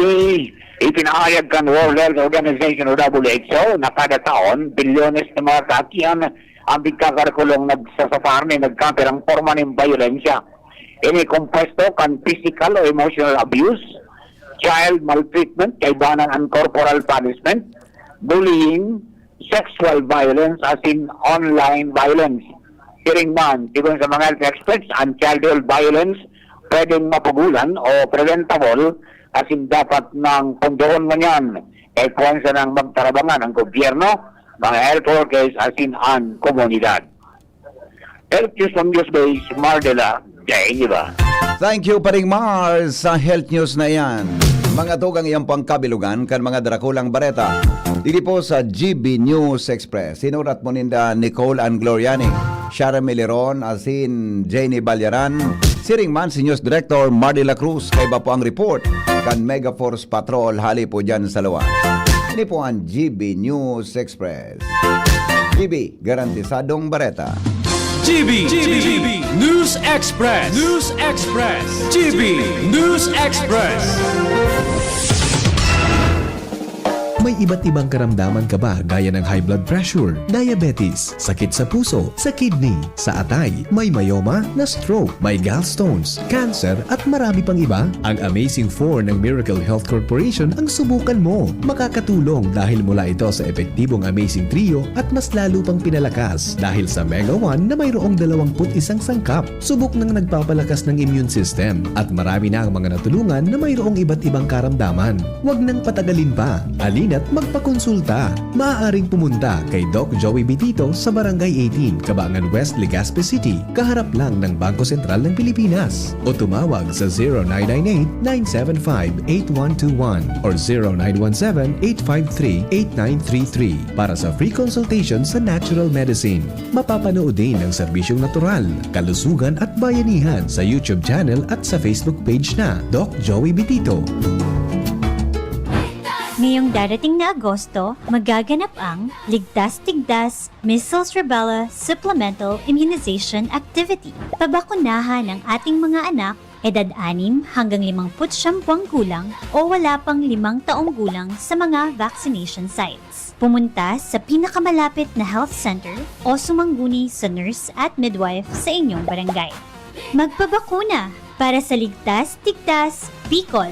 Ipinahayag kan World Health Organization o W H O na kada taon, bilyones na mga kaakian ang bigkakarakulong nagsasafar ni nagkapirang porma nin bayolensya. Ini kompuesto kan physical o emotional abuse, child maltreatment, kaibanan an corporal punishment, bullying, sexual violence asin online violence. Siring man, sigon sa mga health experts, ang childhood violence pwedeng mapugulan o preventable asin dapat nang pondoon ngunyan kay puwan sanang magtarabangan ang gobyerno, mga health workers asin an komunidad. Health News from News Base, Mardela, Dai Niba. Thank you, Paring Mars, sa health news na iyan. Mga tugang, iyan po ang kabilugan kan mga drakulang bareta. Didi po sa G B News Express. Sinurat mo ninda Nicole Angloriani, Sharon Miliron, asin Jenny Balyaran. Siring man si News Director Mardy La Cruz. Kaiba po ang report kan Megaforce Patrol hali po dyan sa luwas. Ini po ang G B News Express. G B, garantisadong bareta. G B, G B, News Express, News Express, G B News Express. May iba't ibang karamdaman ka ba gaya ng high blood pressure, diabetes, sakit sa puso, sa kidney, sa atay, may myoma, na-stroke, may gallstones, cancer at marami pang iba? Ang Amazing four ng Miracle Health Corporation ang subukan mo. Makakatulong dahil mula ito sa epektibong Amazing Trio at mas lalo pang pinalakas dahil sa Mega one na mayroong dalawampu't isang sangkap. Subok nang nagpapalakas ng immune system at marami na ang mga natulungan na mayroong iba't ibang karamdaman. Huwag nang patagalin pa. Halina't magpakonsulta. Maaaring pumunta kay Doc Joey Bitito sa Barangay eighteen, Kabangan West, Legazpi City, kaharap lang ng Bangko Sentral ng Pilipinas. O tumawag sa zero nine nine eight, nine seven five, eight one two one or zero nine one seven, eight five three, eight nine three three para sa free consultation sa natural medicine. Mapapanood din ang serbisyong natural, kalusugan at bayanihan sa YouTube channel at sa Facebook page na Doc Joey Bitito. Ngayong darating na Agosto, magaganap ang Ligtas Tigdas Measles Rubella Supplemental Immunization Activity. Pabakunahan ang ating mga anak, edad anim hanggang limangput siyam buwang gulang o wala pang limang taong gulang sa mga vaccination sites. Pumunta sa pinakamalapit na health center o sumangguni sa nurse at midwife sa inyong barangay. Magpabakuna para sa ligtas, tigtas, Bicol.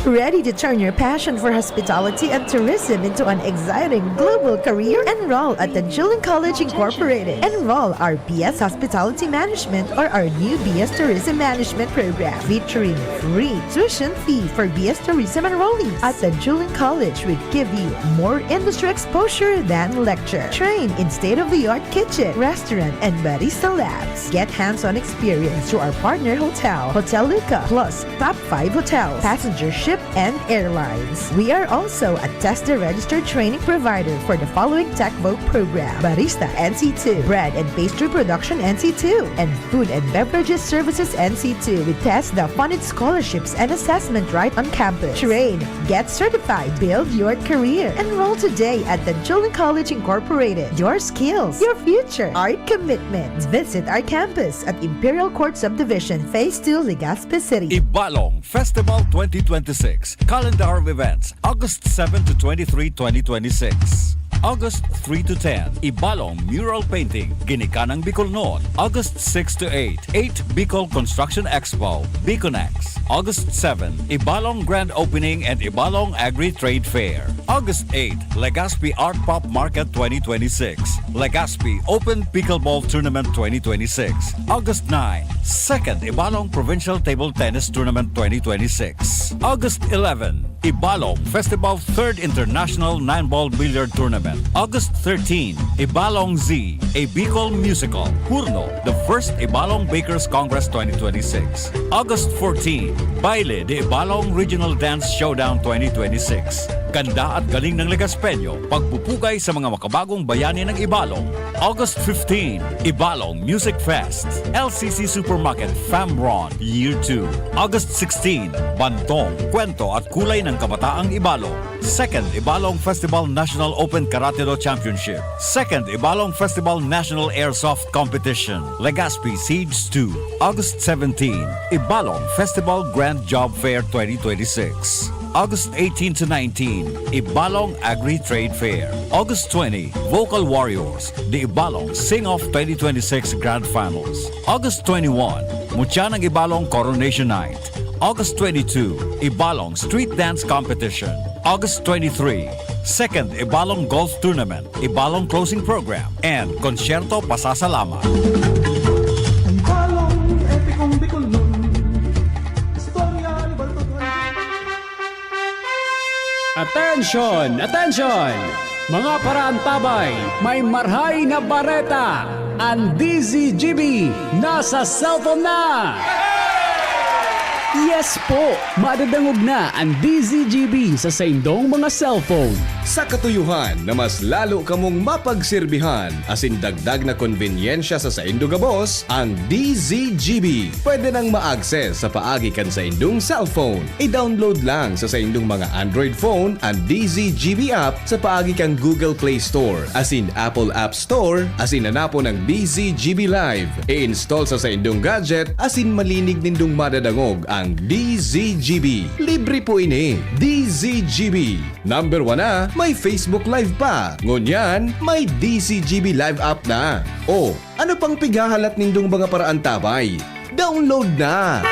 Ready to turn your passion for hospitality and tourism into an exciting global career? Enroll at Tanjuling College Incorporated. Enroll our B S Hospitality Management or our new B S Tourism Management program featuring free tuition fee for B S Tourism enrollees. At Tanjuling College, we give you more industry exposure than lecture. Train in state-of-the-art kitchen, restaurant, and barista labs. Get hands-on experience through our partner hotel, Hotel Luca, plus top five hotels, passenger ship, and airlines. We are also a TESDA registered training provider for the following TechVoc program: Barista N C two, Bread and Pastry Production N C two, and Food and Beverages Services N C two. With TESDA funded scholarships and assessment right on campus. Train, get certified, build your career. Enroll today at Tanjuling College Incorporated. Your skills, your future, our commitment. Visit our campus at Imperial Court Subdivision, Phase two, Legazpi City. Ibalong Festival twenty twenty-six, Calendar of Events, August seven to twenty-three, twenty twenty-six. August three to ten, Ibalong Mural Painting, Ginikanang Bicolnon, August six to eight, eight Bicol Construction Expo, Biconex. August seven, Ibalong Grand Opening and Ibalong Agri-Trade Fair. August eight, Legazpi Art Pop Market twenty twenty-six, Legazpi Open Pickleball Tournament twenty twenty-six. August nine, second Ibalong Provincial Table Tennis Tournament twenty twenty-six. August eleven, Ibalong Festival Third International Nine Ball Billiard Tournament. August thirteen, Ibalong Z, a Bicol Musical, Hurno, the first Ibalong Bakers Congress twenty twenty-six. August fourteen, Baile de Ibalong Regional Dance Showdown twenty twenty-six. Ganda at galing ng Legaspeño, pagpupugay sa mga makabagong bayani ng Ibalong. August fifteen, Ibalong Music Fest, L C C Supermarket, Famron, Year two. August sixteen, Bantong, Kwento at Kulay ng Kabataang Ibalong. Second Ibalong Festival National Open Karate Do Championship. Second Ibalong Festival National Airsoft Competition. Legazpi Siege two. August seventeen, Ibalong Festival Grand Job Fair twenty twenty-six. August eighteen to nineteen, Ibalong Agri Trade Fair. August twenty, Vocal Warriors, the Ibalong Sing Off twenty twenty-six Grand Finals. August twenty-one, Mutya ng Ibalong Coronation Night. August twenty-two, Ibalong Street Dance Competition. August twenty-three, Second Ibalong Golf Tournament, Ibalong Closing Program, and Konsyerto Pasasalamat. Ang balong epikong Bicolnon. Istorya ni Balto Tuan. Attention! Attention! Mga paraantabay, may marhay na bareta! Ang D Z G B nasa cellphone na! Yes po! Madadangog na ang D Z G B sa saindong mga cellphone. Sa katuyohan na mas lalo kamong mapagserbihan asin dagdag na konbenyensya sa saindo gabos, ang D Z G B pwede nang ma-access sa paagi kan saindong cellphone. I-download lang sa saindong mga Android phone ang D Z G B app sa paagi kan Google Play Store asin Apple App Store asin hanapon ang D Z G B Live. I-install sa saindong gadget asin malinig nindong madadangog ang D Z G B. Libre po ini. D Z G B. Number one na, may Facebook Live pa. Ngunyan, may D Z G B Live app na. O, ano pang pighahalat nindong mga paraantabay? Download na!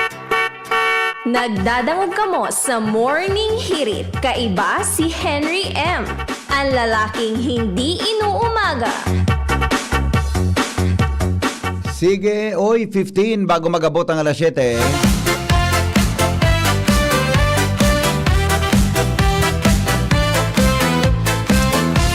Nagdadangog kamo sa Morning Hirit. Kaiba si Henry M, ang lalaking hindi inuumaga. Sige, oy, fifteen bago mag-abot ang alas siyete.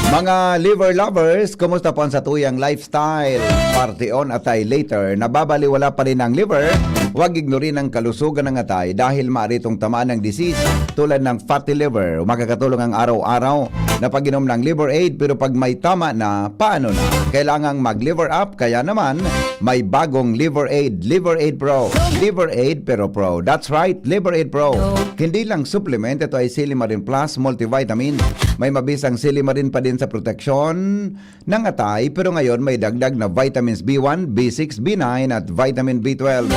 Mga liver lovers, kumusta po ang satuyang lifestyle? Party on, atay later. Nababaliwala pa rin ang liver? Huwag ignorin ang kalusugan ng atay dahil maaari itong tamaan ng disease tulad ng fatty liver. Makakatulong ang araw-araw na pag-inom ng Liver Aid, pero pag may tama na, paano na? Kailangang mag-Liver Up, kaya naman, may bagong Liver Aid, Liver Aid Pro. Liver Aid, pero Pro. That's right, Liver Aid Pro. Hindi lang supplement, ito ay Silimarin Plus multivitamin. May mabisang silimarin pa din sa proteksyon ng atay, pero ngayon may dagdag na vitamins B one, B six, B nine at vitamin B twelve.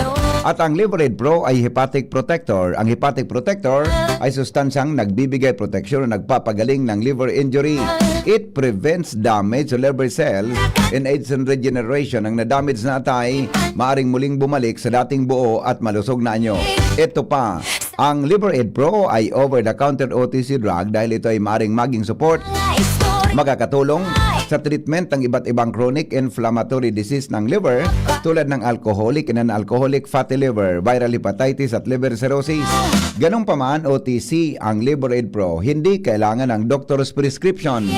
At ang Liver Aid Pro ay hepatic protector. Ang hepatic protector ay sustansyang nagbibigay proteksyon o nagpapagaling ng liver injury. It prevents damage to liver cells and aids in regeneration. Ang nadamage na atay maaring muling bumalik sa dating buo at malusog na anyo. Ito pa, ang Liver Aid Pro ay over-the-counter O T C drug dahil ito ay maaring maging support, makakatulong sa treatment ng iba't ibang chronic inflammatory disease ng liver tulad ng alcoholic and non-alcoholic fatty liver, viral hepatitis at liver cirrhosis. Ganun pa man, O T C ang Liver Aid Pro, hindi kailangan ng doctor's prescription.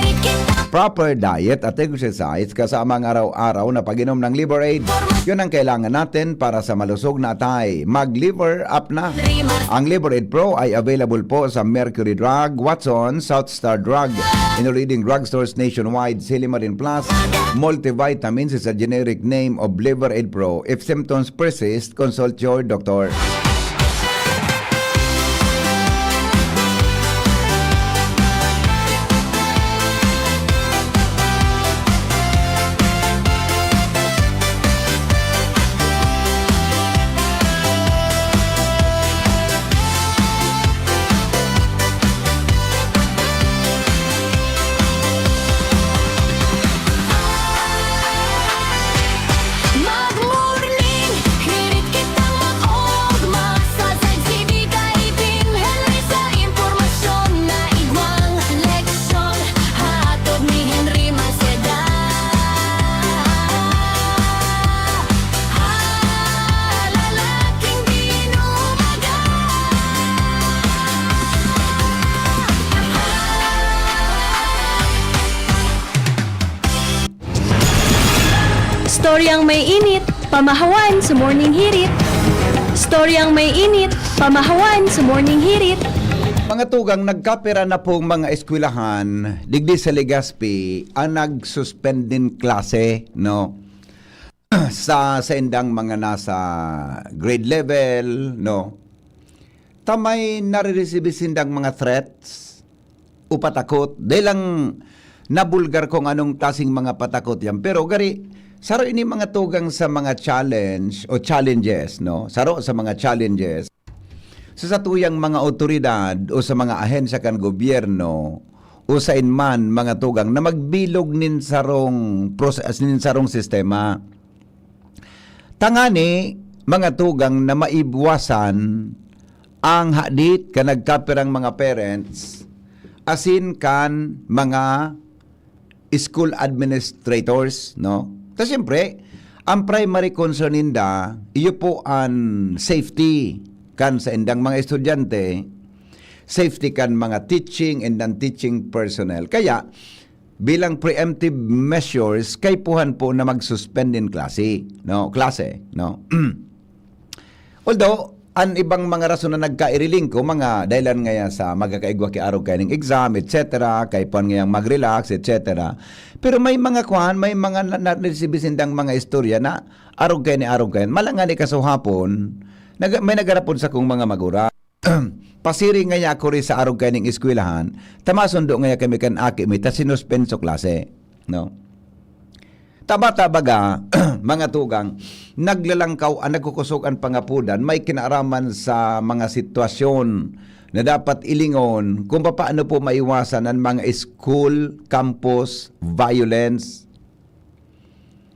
Proper diet at exercise kasama ang araw-araw na pag-inom ng Liver Aid, yun ang kailangan natin para sa malusog na atay. Mag-Liver Up na! Ang Liver Aid Pro ay available po sa Mercury Drug, Watson, South Star Drug, in all leading drugstores nationwide. Silimarin Plus Multivitamins is a generic name of Liver Aid Pro. If symptoms persist, consult your doctor. Mag-morning, hirit kitang mag-ogma. Sa Z C B kaibin, Henry sa impormasyon na igwang leksyon. Hatod ni Henry Maceda. Ha, lalaking binumaga. Storyang may init, pamahawan sa Morning Hirit. Storyang may init, pamahawan sa Morning Hirit. Mga tugang, nagkapira na pong mga eskwelahan digdi sa Legazpi ang nag-suspend nin klase, no? Sa saindang mga nasa grade level, no? Ta may nare-receive sindang mga threats o patakot. Dahil lang nabulgar kung anong klaseng mga patakot yan. Pero gari, saro ini mga tugang sa mga challenge o challenges, no? Saro sa mga challenges sa satuyang mga awtoridad o sa mga ahensya kan gobyerno o sa inman mga tugang na magbilog nin sarong pros-, nin sarong sistema. Tangani, mga tugang, na maibwasan ang hadit kan nagkapirang mga parents asin kan mga school administrators, no? Ta siyempre, ang primary concern ninda, iyo po an safety kan saindang mga estudyante, safety kan mga teaching and non-teaching personnel. Kaya, bilang preemptive measures, kaipuhan po na mag-suspend in klase, no? Klase, no? Although, an ibang mga rason na nagkairiling ko, mga dahilan ngaya sa magkakaigwa ki arog kaining exam, et cetera, kaipuhan ngayang mag-relax, et cetera. Pero may mga kwan, may mga na, na, naresibi sindang mga istorya na arog kaini, arog kaini. Malangani kasuhapon, nag-, may nagarapod sa kong mga magurang. Pasiri ngaya ako ri sa arog kaining eskwelahan, ta masundo ngaya kami kan aki mi, ta sinuspenso klase, no? Ta bata baga, mga tugang, naglalangkaw an nagkukosog an pangapodan, may kinaaraman sa mga sitwasyon na dapat ilingon kung papaano po maiwasan an mga school campus violence.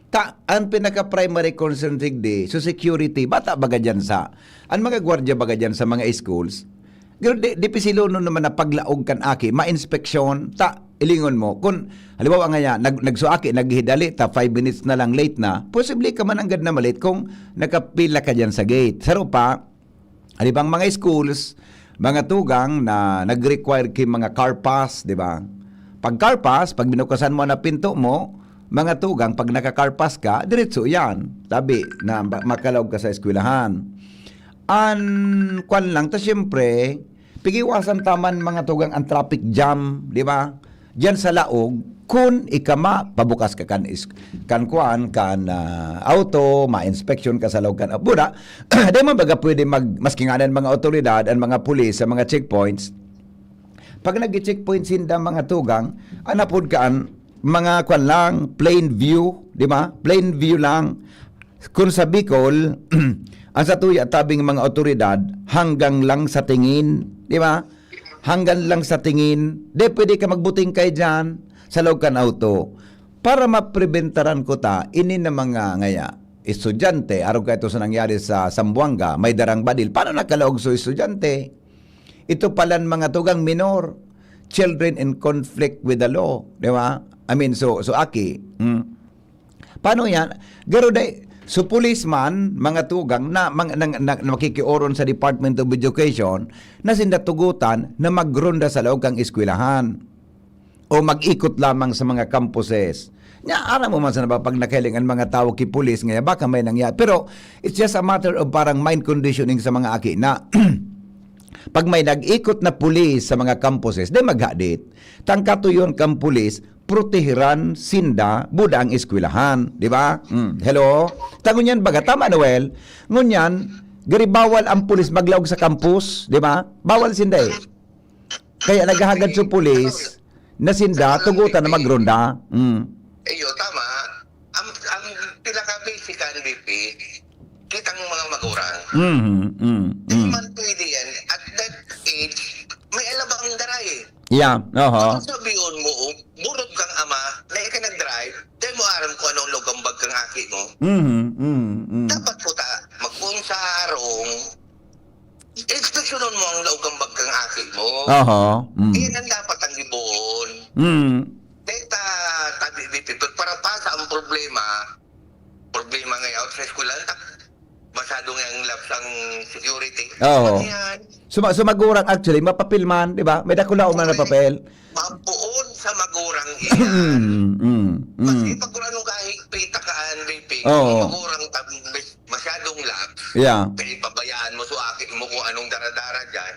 Ta, ang pinaka-primary concern digdi, so security, bata baga diyan sa, ang mga gwardiya baga diyan sa mga schools, pero di, di pisilonon naman na paglaog kan aki, ma-inspeksyon, ta, ilingon mo, kun, halimbawa nga yan, nag-, nagsuaki, naghidali, ta, five minutes na lang late na, posible ka man anggad na malate kung nakapila ka diyan sa gate. Saro pa, An ibang mga schools, mga tugang na nag-require ki mga car pass, di ba? Pag car pass, pag binukasan mo na pinto mo, mga tugang, pag naka-car pass ka, diretso yan. Tabi na ba-, makalaog ka sa eskwelahan. An, kwan lang, ta siyempre, pigiwasan taman mga tugang ang traffic jam, di ba? Diyan sa laog, kun ika ma, pabukas ka kan is-, kan kuan, kan, ah, auto, ma-inspeksyon ka sa laog kan, buda, di man baga pwede mag-, maski nga ang mga awtoridad, ang mga pulis sa mga checkpoints, pag nag-checkpoint sinda, mga tugang, anapod ka an mga kuan lang, plain view, di ba? Plain view lang. Kun sa Bicol, ang satuya tabing mga awtoridad, hanggang lang sa tingin, di ba? Hanggang lang sa tingin, di pwede ka magbuting kay diyan sa laog kan auto. Para mapreventaran ko ta, ini na mga ngaya, estudyante, arog kaito sa nangyari sa Zamboanga, may darang badil. Paano nakalaog so estudyante? Ito palan mga tugang minor, children in conflict with the law, di ba? I mean, so, so aki, hmm. Paano yan? Garo day, so policeman, mga tugang na, mang-, nang-, na, na makikioron sa Department of Education na sinda tugutan na magronda sa laog kan eskwelahan o mag-ikot lamang sa mga campuses. Nya, aram mo man sana ba pag nakahiling ang mga tawo ki pulis ngaya, baka may nangyari. Pero it's just a matter of parang mind conditioning sa mga aki na pag may nag-ikot na pulis sa mga campuses, di maghadit. Tangkatuyon kang pulis, protehiran sinda, buda ang eskwelahan, di ba? Mm, hello? Ta ngunyan baga, tama, Noel? Ngunyan, gari bawal ang pulis maglaog sa campus, di ba? Bawal sinda eh. Kaya naghahagad sa pulis na sinda, tugutan na magronda. Mm. Iyo, tama. Ang, ang pinaka-basic kan, B P, kitang mga magurang. Mhm, mm, Di mm. man pwede yan. At that age, may alabang daray. Yeah, oho. Kung sabihin mo, oh, burod kang ama, na ika nag-drive, dahil mo aram kung anong logambag kang aki mo. Mhm, mm, mm. Dapat po ta, magpunsarong, inspeksyonon mo ang laog kang bag kang aki mo. Oho, mm. Iyan ang dapat ang gibohon. Mm. Dahil ta, tabi, di, di, para pasa ang problema, problema ngayon sa eskwelahan, ta, masyado nga ang lapse ang security. Oo. Ano yan? Suma-, sumagurang actually, mapapil man, di ba? May dakula man na Okay. papel. Mapuon sa magurang iyan. Mm, mm, mm. Kasi pag kung anong kahigpit ka, Henry P, Oo. Magurang tam-, masyadong lapse. Yeah. Kaya pabayaan mo sa aki mo kung anong daradara dyan.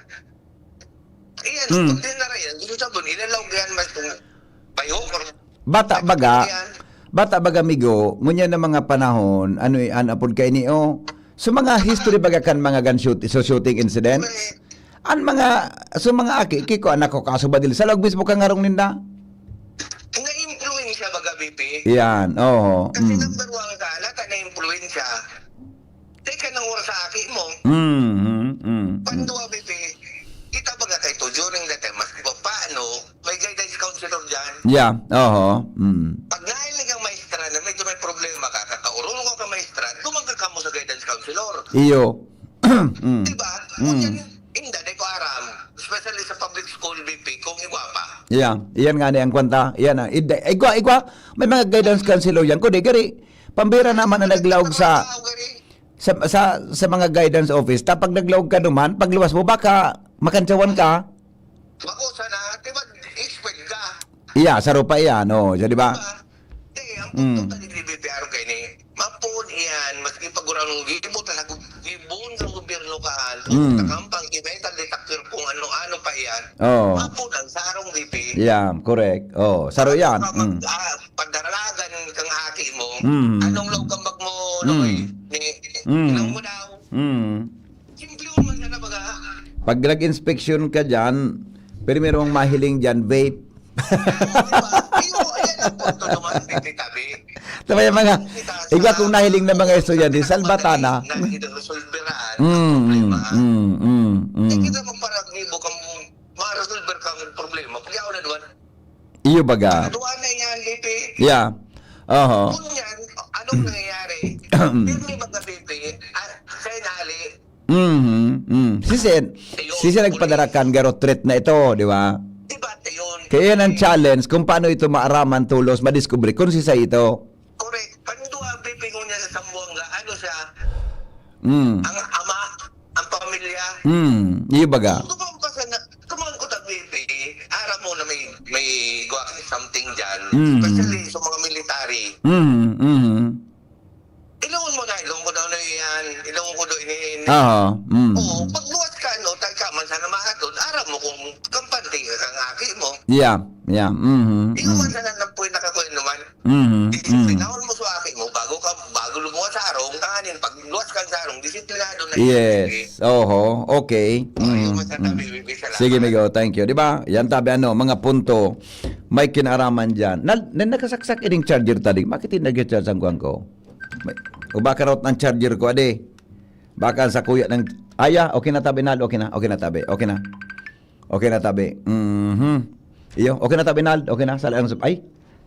Iyan, hmm, pag dinara yan, gusto sabon, ilalaog yan, mas kung bayok, or bata baga, yan. Bata baga, migo, ngunyan na mga panahon, ano, eh, an apod kaini, oh. So, mga history baga kan mga gun shoot, so shooting incidents? May an mga, so, mga aki, ki ko, anak ko, kaso ba dili sa laog mismo kan harong ninda? Na-influensya baga, B P? Yan, oo. Kasi mm, number one ka, nata na-influensya. Teka nang oras sa aki mo. Mm, mm, mm, mm. Pandua, B P, kita baga kay to, during that time, mas paano, may guidance counselor dyan. Yeah, oho. Mm. Pag nahiling kang maestra na medyo may problema ka, kakaurong ka ka maestra, duman ka kamo sa guidance counselor. Iyo. Mm. Diba? Mm. Yan, inda, di ko aram. Especially sa public school, B P, kung igwa pa. Yeah, iyan nga ni ang kwanta. Iyan na. Id- igwa, igwa. May mga guidance counselor yan. Kundi, gari, pambira naman na naglaog sa, sa, sa, sa mga guidance office. Tapag naglaog ka duman, pagluwas mo, baka makantsawan ka. Bako sana, di ba, expert ka? Iya, saro pa iyan, oh, siya, di ba? Diba? Di, ang punto mm, tani ni B P R kay ni, mapon iyan, maski pag urang gibo ta sa gu-, gibo sa gobyerno ka, mm, takampang, i-metal detector kung ano-ano pa iyan. Oh. Mapon ang sarong B P. Yeah, correct. Oh, saro iyan. Mag-, mm, ah, padaralagan kang aki mo, mm, anong laog kang bag mo, mm, Noy? Ni, mm, inang mo daw. Mm. Simple man sana baga. Pag nag-inspeksyon ka dyan, primero mong mahiling dyan, vape. Diba? Iyo, ayan ang punto naman, Titi Tabi. Tama yung mga, kita sa igwa kung nahiling na mga estudyante, salbata na. Na, na, resolveran ang mm, problema. Mm, mm, mm. Hindi kita magparagibo kang ma-resolver kang problema. Pag yaon na naman, iyo baga. Duwa na yan, Lipi. Yeah. Oho. Ngunyan, anong nangyayari? Pirmi baga, Lipi, ah, sa inali. Mhm, mm. Si Sen, si Sen nagpadarakan garo threat na ito, di ba? Diba, yun? Kaya yan ang challenge kung paano ito maaraman tulos, madiskubre kung si Sen ito. Correct. Panduwa, Lipi, ngunyan sa Sambuanga, ano siya? Mm. Ang ama, ang pamilya. Mm, iyo baga. Kung kumang pa sana, kumang ko tag-, Lipi, aram mo na may, may gwa ka something dyan. Mm. Especially sa mga military. Mm, mm. Ilawon mo na, ilawon ko daw na yan, ilawon ko daw ini, ini. Oo, mm. Oo, pagluwas ka, ano, tagka man sana mahatod, aram mo kung kampante ka kang aki mo. Yeah, yeah, mhm, mm. Iyo man sana nang puwi nakakuha naman. Mhm, mm. Pinahon mo sa aki mo, bago ka, bago lumuwas sa arong, tanganin, pag luwas ka sa arong, disiplinado na yan, eh. Yes, oho, okay. Oh, iyo man sana, mm, B B B, salamat. Sige, migo, thank you. Di ba? Yan tabi, ano, mga punto, may kinaraman dyan. Na, na, nakasaksak ining charger tadi. Bakit hindi nag-charge ang kuwan ko? May, o baka raw ang charger ko, ade. Baka sa kuya ng, aya, okay na tabi, Nal, okay na, okay na tabi, okay na. Okay na tabi. Mhm. Iyo, okay na tabi, Nal, okay na. Sala ang sup-, ay,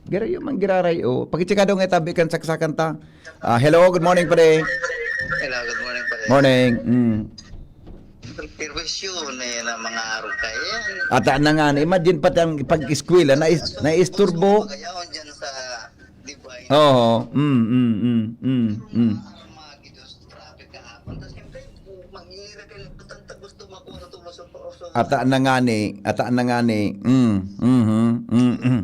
girayo man giraray, oh. Pakitsika daw nga tabi kan saksakan ta. Ah, hello, good morning, pare. Hello, good morning, pare. Morning. Mm. Perwisyo na yan ang mga arog kayan. Ata na nga, imagine pati ang pag-eskwela, na is-, naisturbo. Kaya dyan sa Divine. Oo. Mm, mm, mm, mm, mm. Ang mga gidos, grabe kahapon. Tas siyempre, manghihirap yung butang ta gusto makuha sa tulo sa pauso. Ata na nga ni, ata na nga ni. Mm, mhm, mm, mm.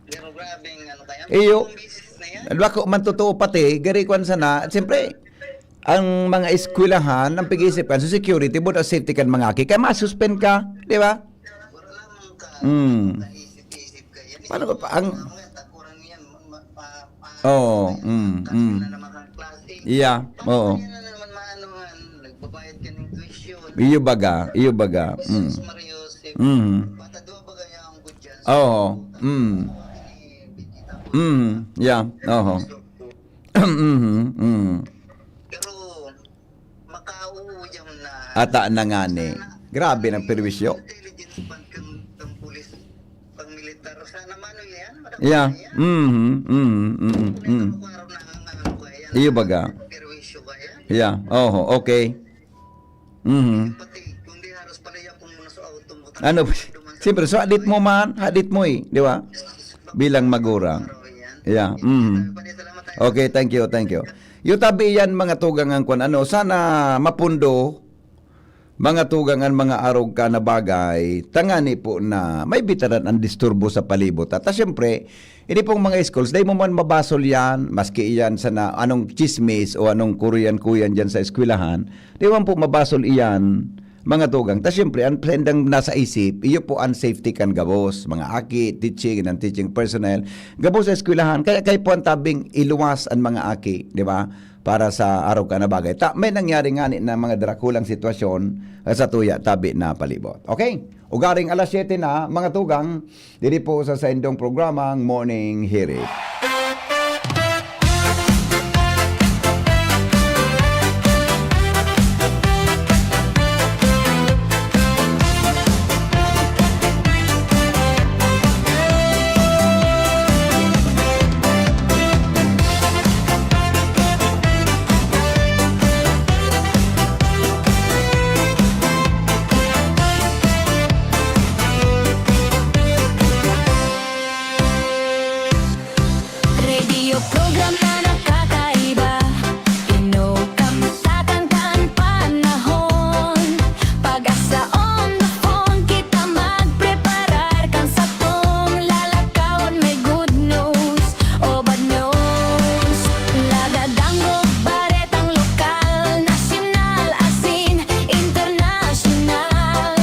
Pero grabe yung ano kaya, iyo, yung business na yan. Bako man totoo pati, gari kwan sana. At siyempre, ang mga eskwelahan, ang pag-iisip kan sa security, boot ang safety kan mga aki. Kaya masuspend ka, di ba? Wala lamang ka, mm, naisip-isip ka. Yan, paano yung ka pa, ang mga takuran yan, ma-, ma-, ma-, oo, mm, kasi mm, na naman ang klase. Yeah, oo. Paano yan na naman maanuhan? Nagbabayad ka ng tuition. Iyo baga, iyo baga. Mm. Sus Mariosep. Mm. Patadwa ba kaya ang good chance? Oo, mm. Ini, Bigita po. Mm, yeah, oho. So, mm, mm. Pero, makauuyam na. Ata na nga ni. Sana, grabe ng perwisyo. Intelligence man kang, kang pulis, kang militar. Sana mano yan, madakop, yeah, na yan. Mhm, mhm, mhm, mhm. Kung ikaw, araw na ang ano ka yan, iyo baga, perwisyo ka yan. Yeah, oho, okay. Mhm. Pati, kung di haros pala yan, kung muna sa auto mo, ano, duman sa siyempre, so, hadit mo man, hadit mo eh, di ba? Bilang magurang. Araw yan. Yeah, mhm. Pati, salamat tayo. Okay, thank you, thank you. Yung tabi yan, mga tugang ang kwan, ano, sana mapundo, mga tugang ang mga arog ka na bagay, tangani po na may bitaran ang disturbo sa palibot. At, ah, siyempre, ini pong mga schools, dahil mo man mabasol yan, maski iyan sana anong chismis o anong kuruyan-kuyan dyan sa eskwelahan, di man po mabasol iyan, mga tugang. Ta siyempre, ang saindang nasa isip, iyo po ang safety kan gabos, mga aki, teaching, and teaching personnel, gabos sa eskwelahan. Kaya kayo po ang tabing iluwas ang mga aki, di ba? Para sa araw ka na bagay. Ta, may nangyari nga ni na mga drakulang sitwasyon, ah, sa tuya tabi na palibot. Okay? Ugaring alas siyete na, mga tugang, diri po sa saindong programang Morning Hirit. Radio program na nakakaiba, ino kamtakan kan panahon. Pag-asa on the phone, kita magpreparar kan satong lalakawan, may good news o bad news. Lada dangog baretang lokal, nasyonal asin internasyonal.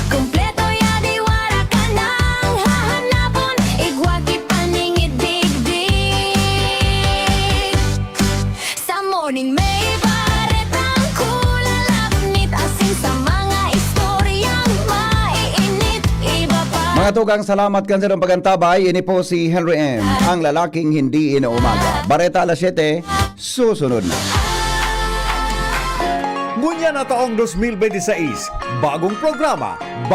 Kompleto ya di wara ka nang hahanapon, igwa ki paningid digdig. Sa morning may baretang kulalapnit, asin sa mga istoryang maiinit, iba pa. Mga tugang, salamat kan sarong pagantabay. Ini po si Henry M, ang lalaking hindi inaumaga. Bareta alas siyete, susunod na. Ngunyan na taong dos mil benti sais, bagong programa,